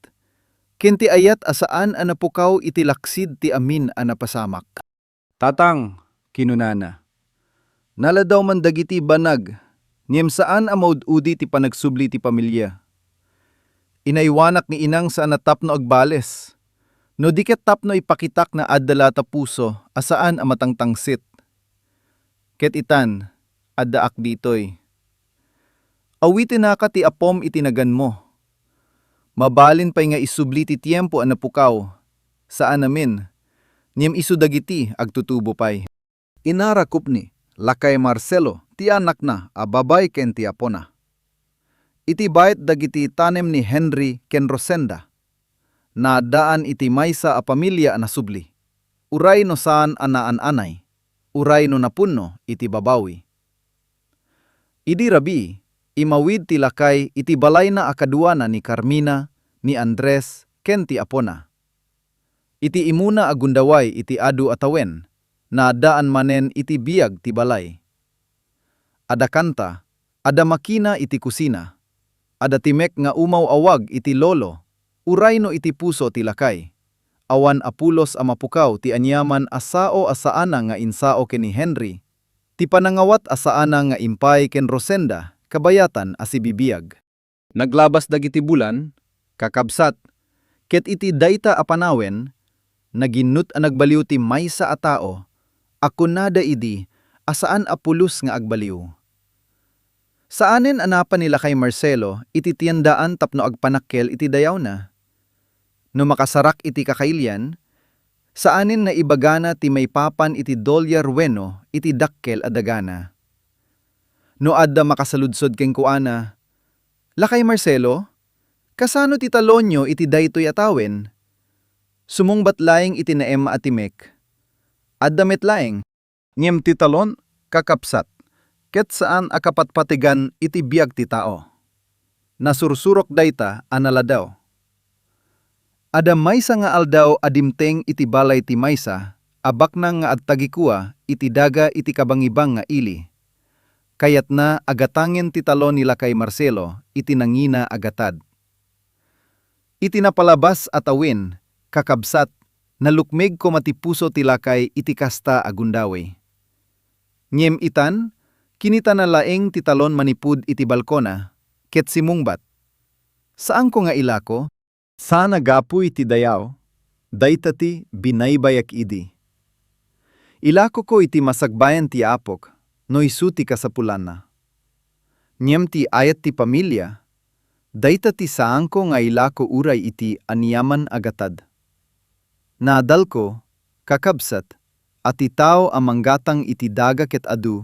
ken ti ayat a saan a napukaw iti laksid ti amin a napasamak. "Tatang," kinunana, "naladaw man dagiti banag, ngem saan a maud-udi ti panagsubli ti pamilia. Inaywanak ni inang saan a tapno agbales, no di ket tapno ipakitak nga adda la ta puso a saan a matangtangsit. Ket itan, addaak ditoy. Awitenaka ti apom iti naganmo. Mabalin pay nga isubli ti tiempo a napukaw. Saan amin. Ngem isu dagiti agtutubo pay. Inarakop ni lakay Marcelo ti anakna a babbai ken ti apona. Iti bayat dagiti tanem ni Henry ken Rosenda, naaddaan iti maysa a pamilia a nasubli, uray no saan a naan-anay, uray no napunno iti babawi. Idi rabii, imawid ti lakay iti balayna a kaduana ni Carmina, ni Andres, ken ti apona. Iti imuna a gundaway iti adu a tawen, naaddaan manen iti biag ti balay. Adda kanta, adda makina iti kusina, adda timek nga umaw-awag iti lolo, uray no iti puso ti lakay. Awan a pulos a mapukaw ti aniaman a sao a saana nga insao ken ni Henry, ti panangawat a saana nga impay ken Rosenda kabayatan a sibibiag. Naglabas dagiti bulan, kakabsat, ket iti dayta a panawen, naginnut a nagbaliw ti maysa a tao a kunada idi a saan a pulos nga agbaliw. Saanen a napan ni lakay Marcelo iti tiendaan tapno agpanakkel iti dayawna. No makasarak iti kakailian, saanen nga ibagana ti maipapan iti dolyar wenno iti dakkel a dagana. No adda makasaludsod kenkuana, "Lakay Marcelo, kasano ti talonyo iti daytoy a tawen?" Sumungbat laeng iti naemma a timek, "Adda met laeng." Ngem ti talon, kakabsat, ket saan a kapatpatigan iti biag ti tao. Nasursurok dayta a naladaw. Adda maysa nga aldaw a dimteng iti balay ti maysa a baknang nga agtagikua iti daga iti kabangibang nga ili. Kayatna a gatangen ti talon ni lakay Marcelo iti nangina a gatad. Iti napalabas a tawen, kakabsat, nalukmeg koma ti puso ti lakay iti kasta a gundaway. Ngem itan, kinitana laeng ti talon manipud iti balkona, ket simungbat, "Saanko nga ilako? Saan a gapu iti dayaw, dayta ti binaybayak idi. Ilakoko iti masakbayan ti apok no isu ti kasapulanna. Ngem ti ayat ti pamilia, dayta ti saanko nga ilako uray iti aniaman a gatad. Naadalko, kakabsat, a ti tao a manggatang iti daga ket adu,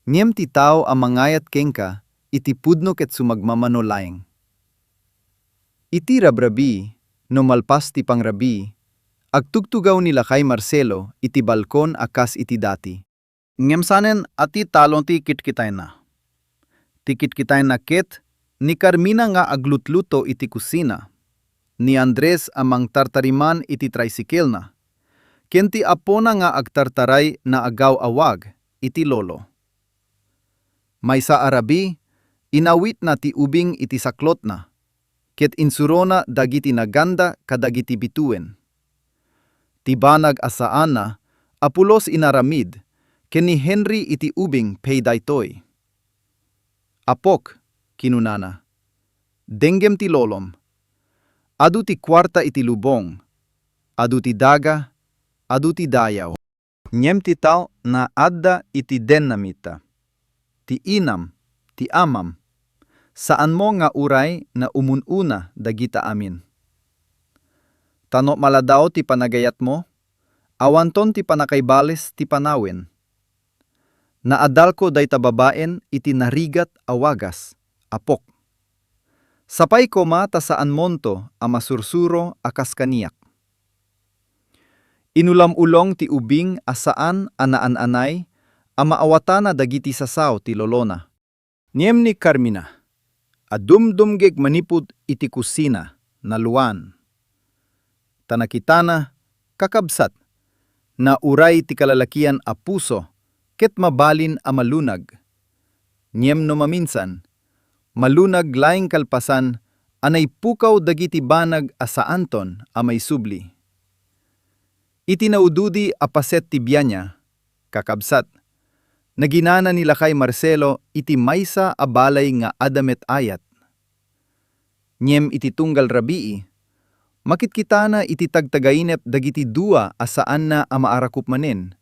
ngem ti tao a mangayat kenka iti pudno ket sumagmamano laeng." Iti rabrabii, no malpas ti pangrabii, agtugtugaw ni lakay Marcelo iti balkon a kas iti dati. Ngem saanen a ti talon ti kitkitayna. Ti kitkitayna ket ni Carmina nga aglutluto iti kusina, ni Andres a mangtartariman iti tricycle-na, ken ti apona nga agtartaray naagaw-awag iti lolo. Maysa a rabii, inawitna ti ubing iti saklotna, ket insurona dagiti naganda kadagiti bituen. Ti banag a saanna a pulos inaramid ken ni Henry iti ubing pay daytoy. "Apok," kinunana, "denggem ti lolom. Adu ti kuarta iti lubong, adu ti daga, adu ti dayaw. Ngem ti tao nga adda iti dennamita, ti inam, ti amam, saanmo nga uray nga umun-una dagita amin. Ta no maladaw ti panagayatmo, awanton ti pannakaibales ti panawen. Naadalko dayta babaen iti narigat a wagas, apok. Sapay koma ta saanmonto a masursuro a kas kaniak." Inulam-ulong ti ubing a saan a naan-anay a maawatana dagiti sasao ti lolona. Ngem ni Carmina, a dumdumgeg manipud iti kusina, naluan. Ta nakitana, kakabsat, nga uray ti kalalakian a puso ket mabalin a malunag. Ngem no maminsan, malunag laeng kalpasan a naipukaw dagiti banag a saanton a maisubli. Iti naududi a paset ti biania, kakabsat, naginana ni lakay Marcelo iti maysa a balay nga adda met ayat. Ngem iti tunggal rabii, makitkitana iti tagtagainep dagiti dua a saanna a maarakop manen,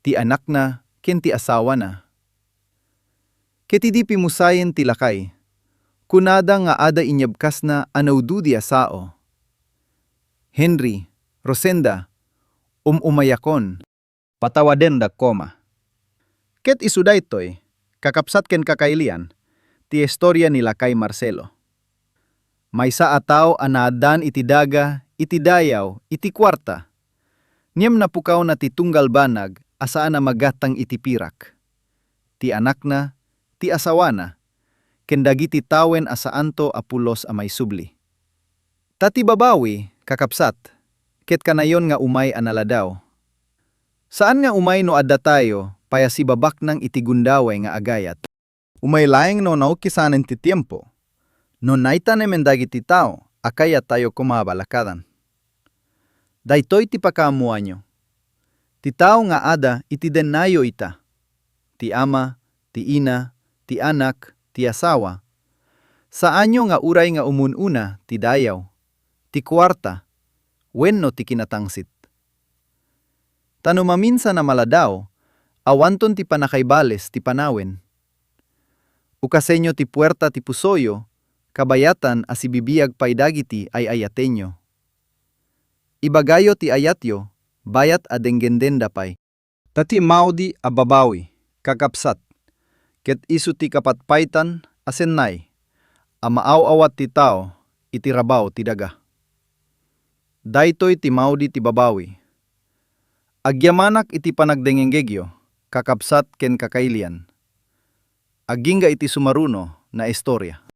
ti anakna ken ti asawana. Ket idi pimusayen ti lakay, Kunada nga ada inyebkasna a naududi a sao. Henry, Rosenda, um-umayakon. Patawadendak koma. Ket isu daytoy, kakabsat ken kakailian, ti istoria ni lakay Marcelo. Maysa a tao a naaddan iti daga, iti dayaw, iti kuarta. Ngem napukawna ti tunggal banag a saan a magatang iti pirak. Ti anakna, ti asawana, ken dagiti tawen a saanto a pulos a maisubli. Ta ti babawi, kakabsat, ket kanayon nga umay a naladaw. Saan nga umay no addatayo pay a sibabaknang iti gundaway nga agayat. Umay laeng no naukisanen ti tiempo, no naitanemen dagiti tao a kayattayo koma a balakadan. Daytoy ti pakaammoanyo. Ti tao nga ada iti dennayo ita, ti ama, ti ina, ti anak, ti asawa, saanyo nga uray nga umun-una ti dayaw, ti kuarta, wenno ti kinatangsit. Ta no maminsan a maladaw, awanton ti pannakaibales ti panawen. Ukasenyo ti puerta ti pusoyo, kabayatan a sibibiag pay dagiti ay-ayatenyo. Ibagayo ti ayatyo, bayat a denggenden da pay. Ta ti maudi a babawi, kakabsat, ket isu ti kapatpaytan a sennay a maaw-awat ti tao iti rabaw ti daga. Daytoy ti maudi ti babawi. Agyamanak iti panagdengngegyo, kakabsat ken kakailian. Agingga iti sumaruno nga istoria.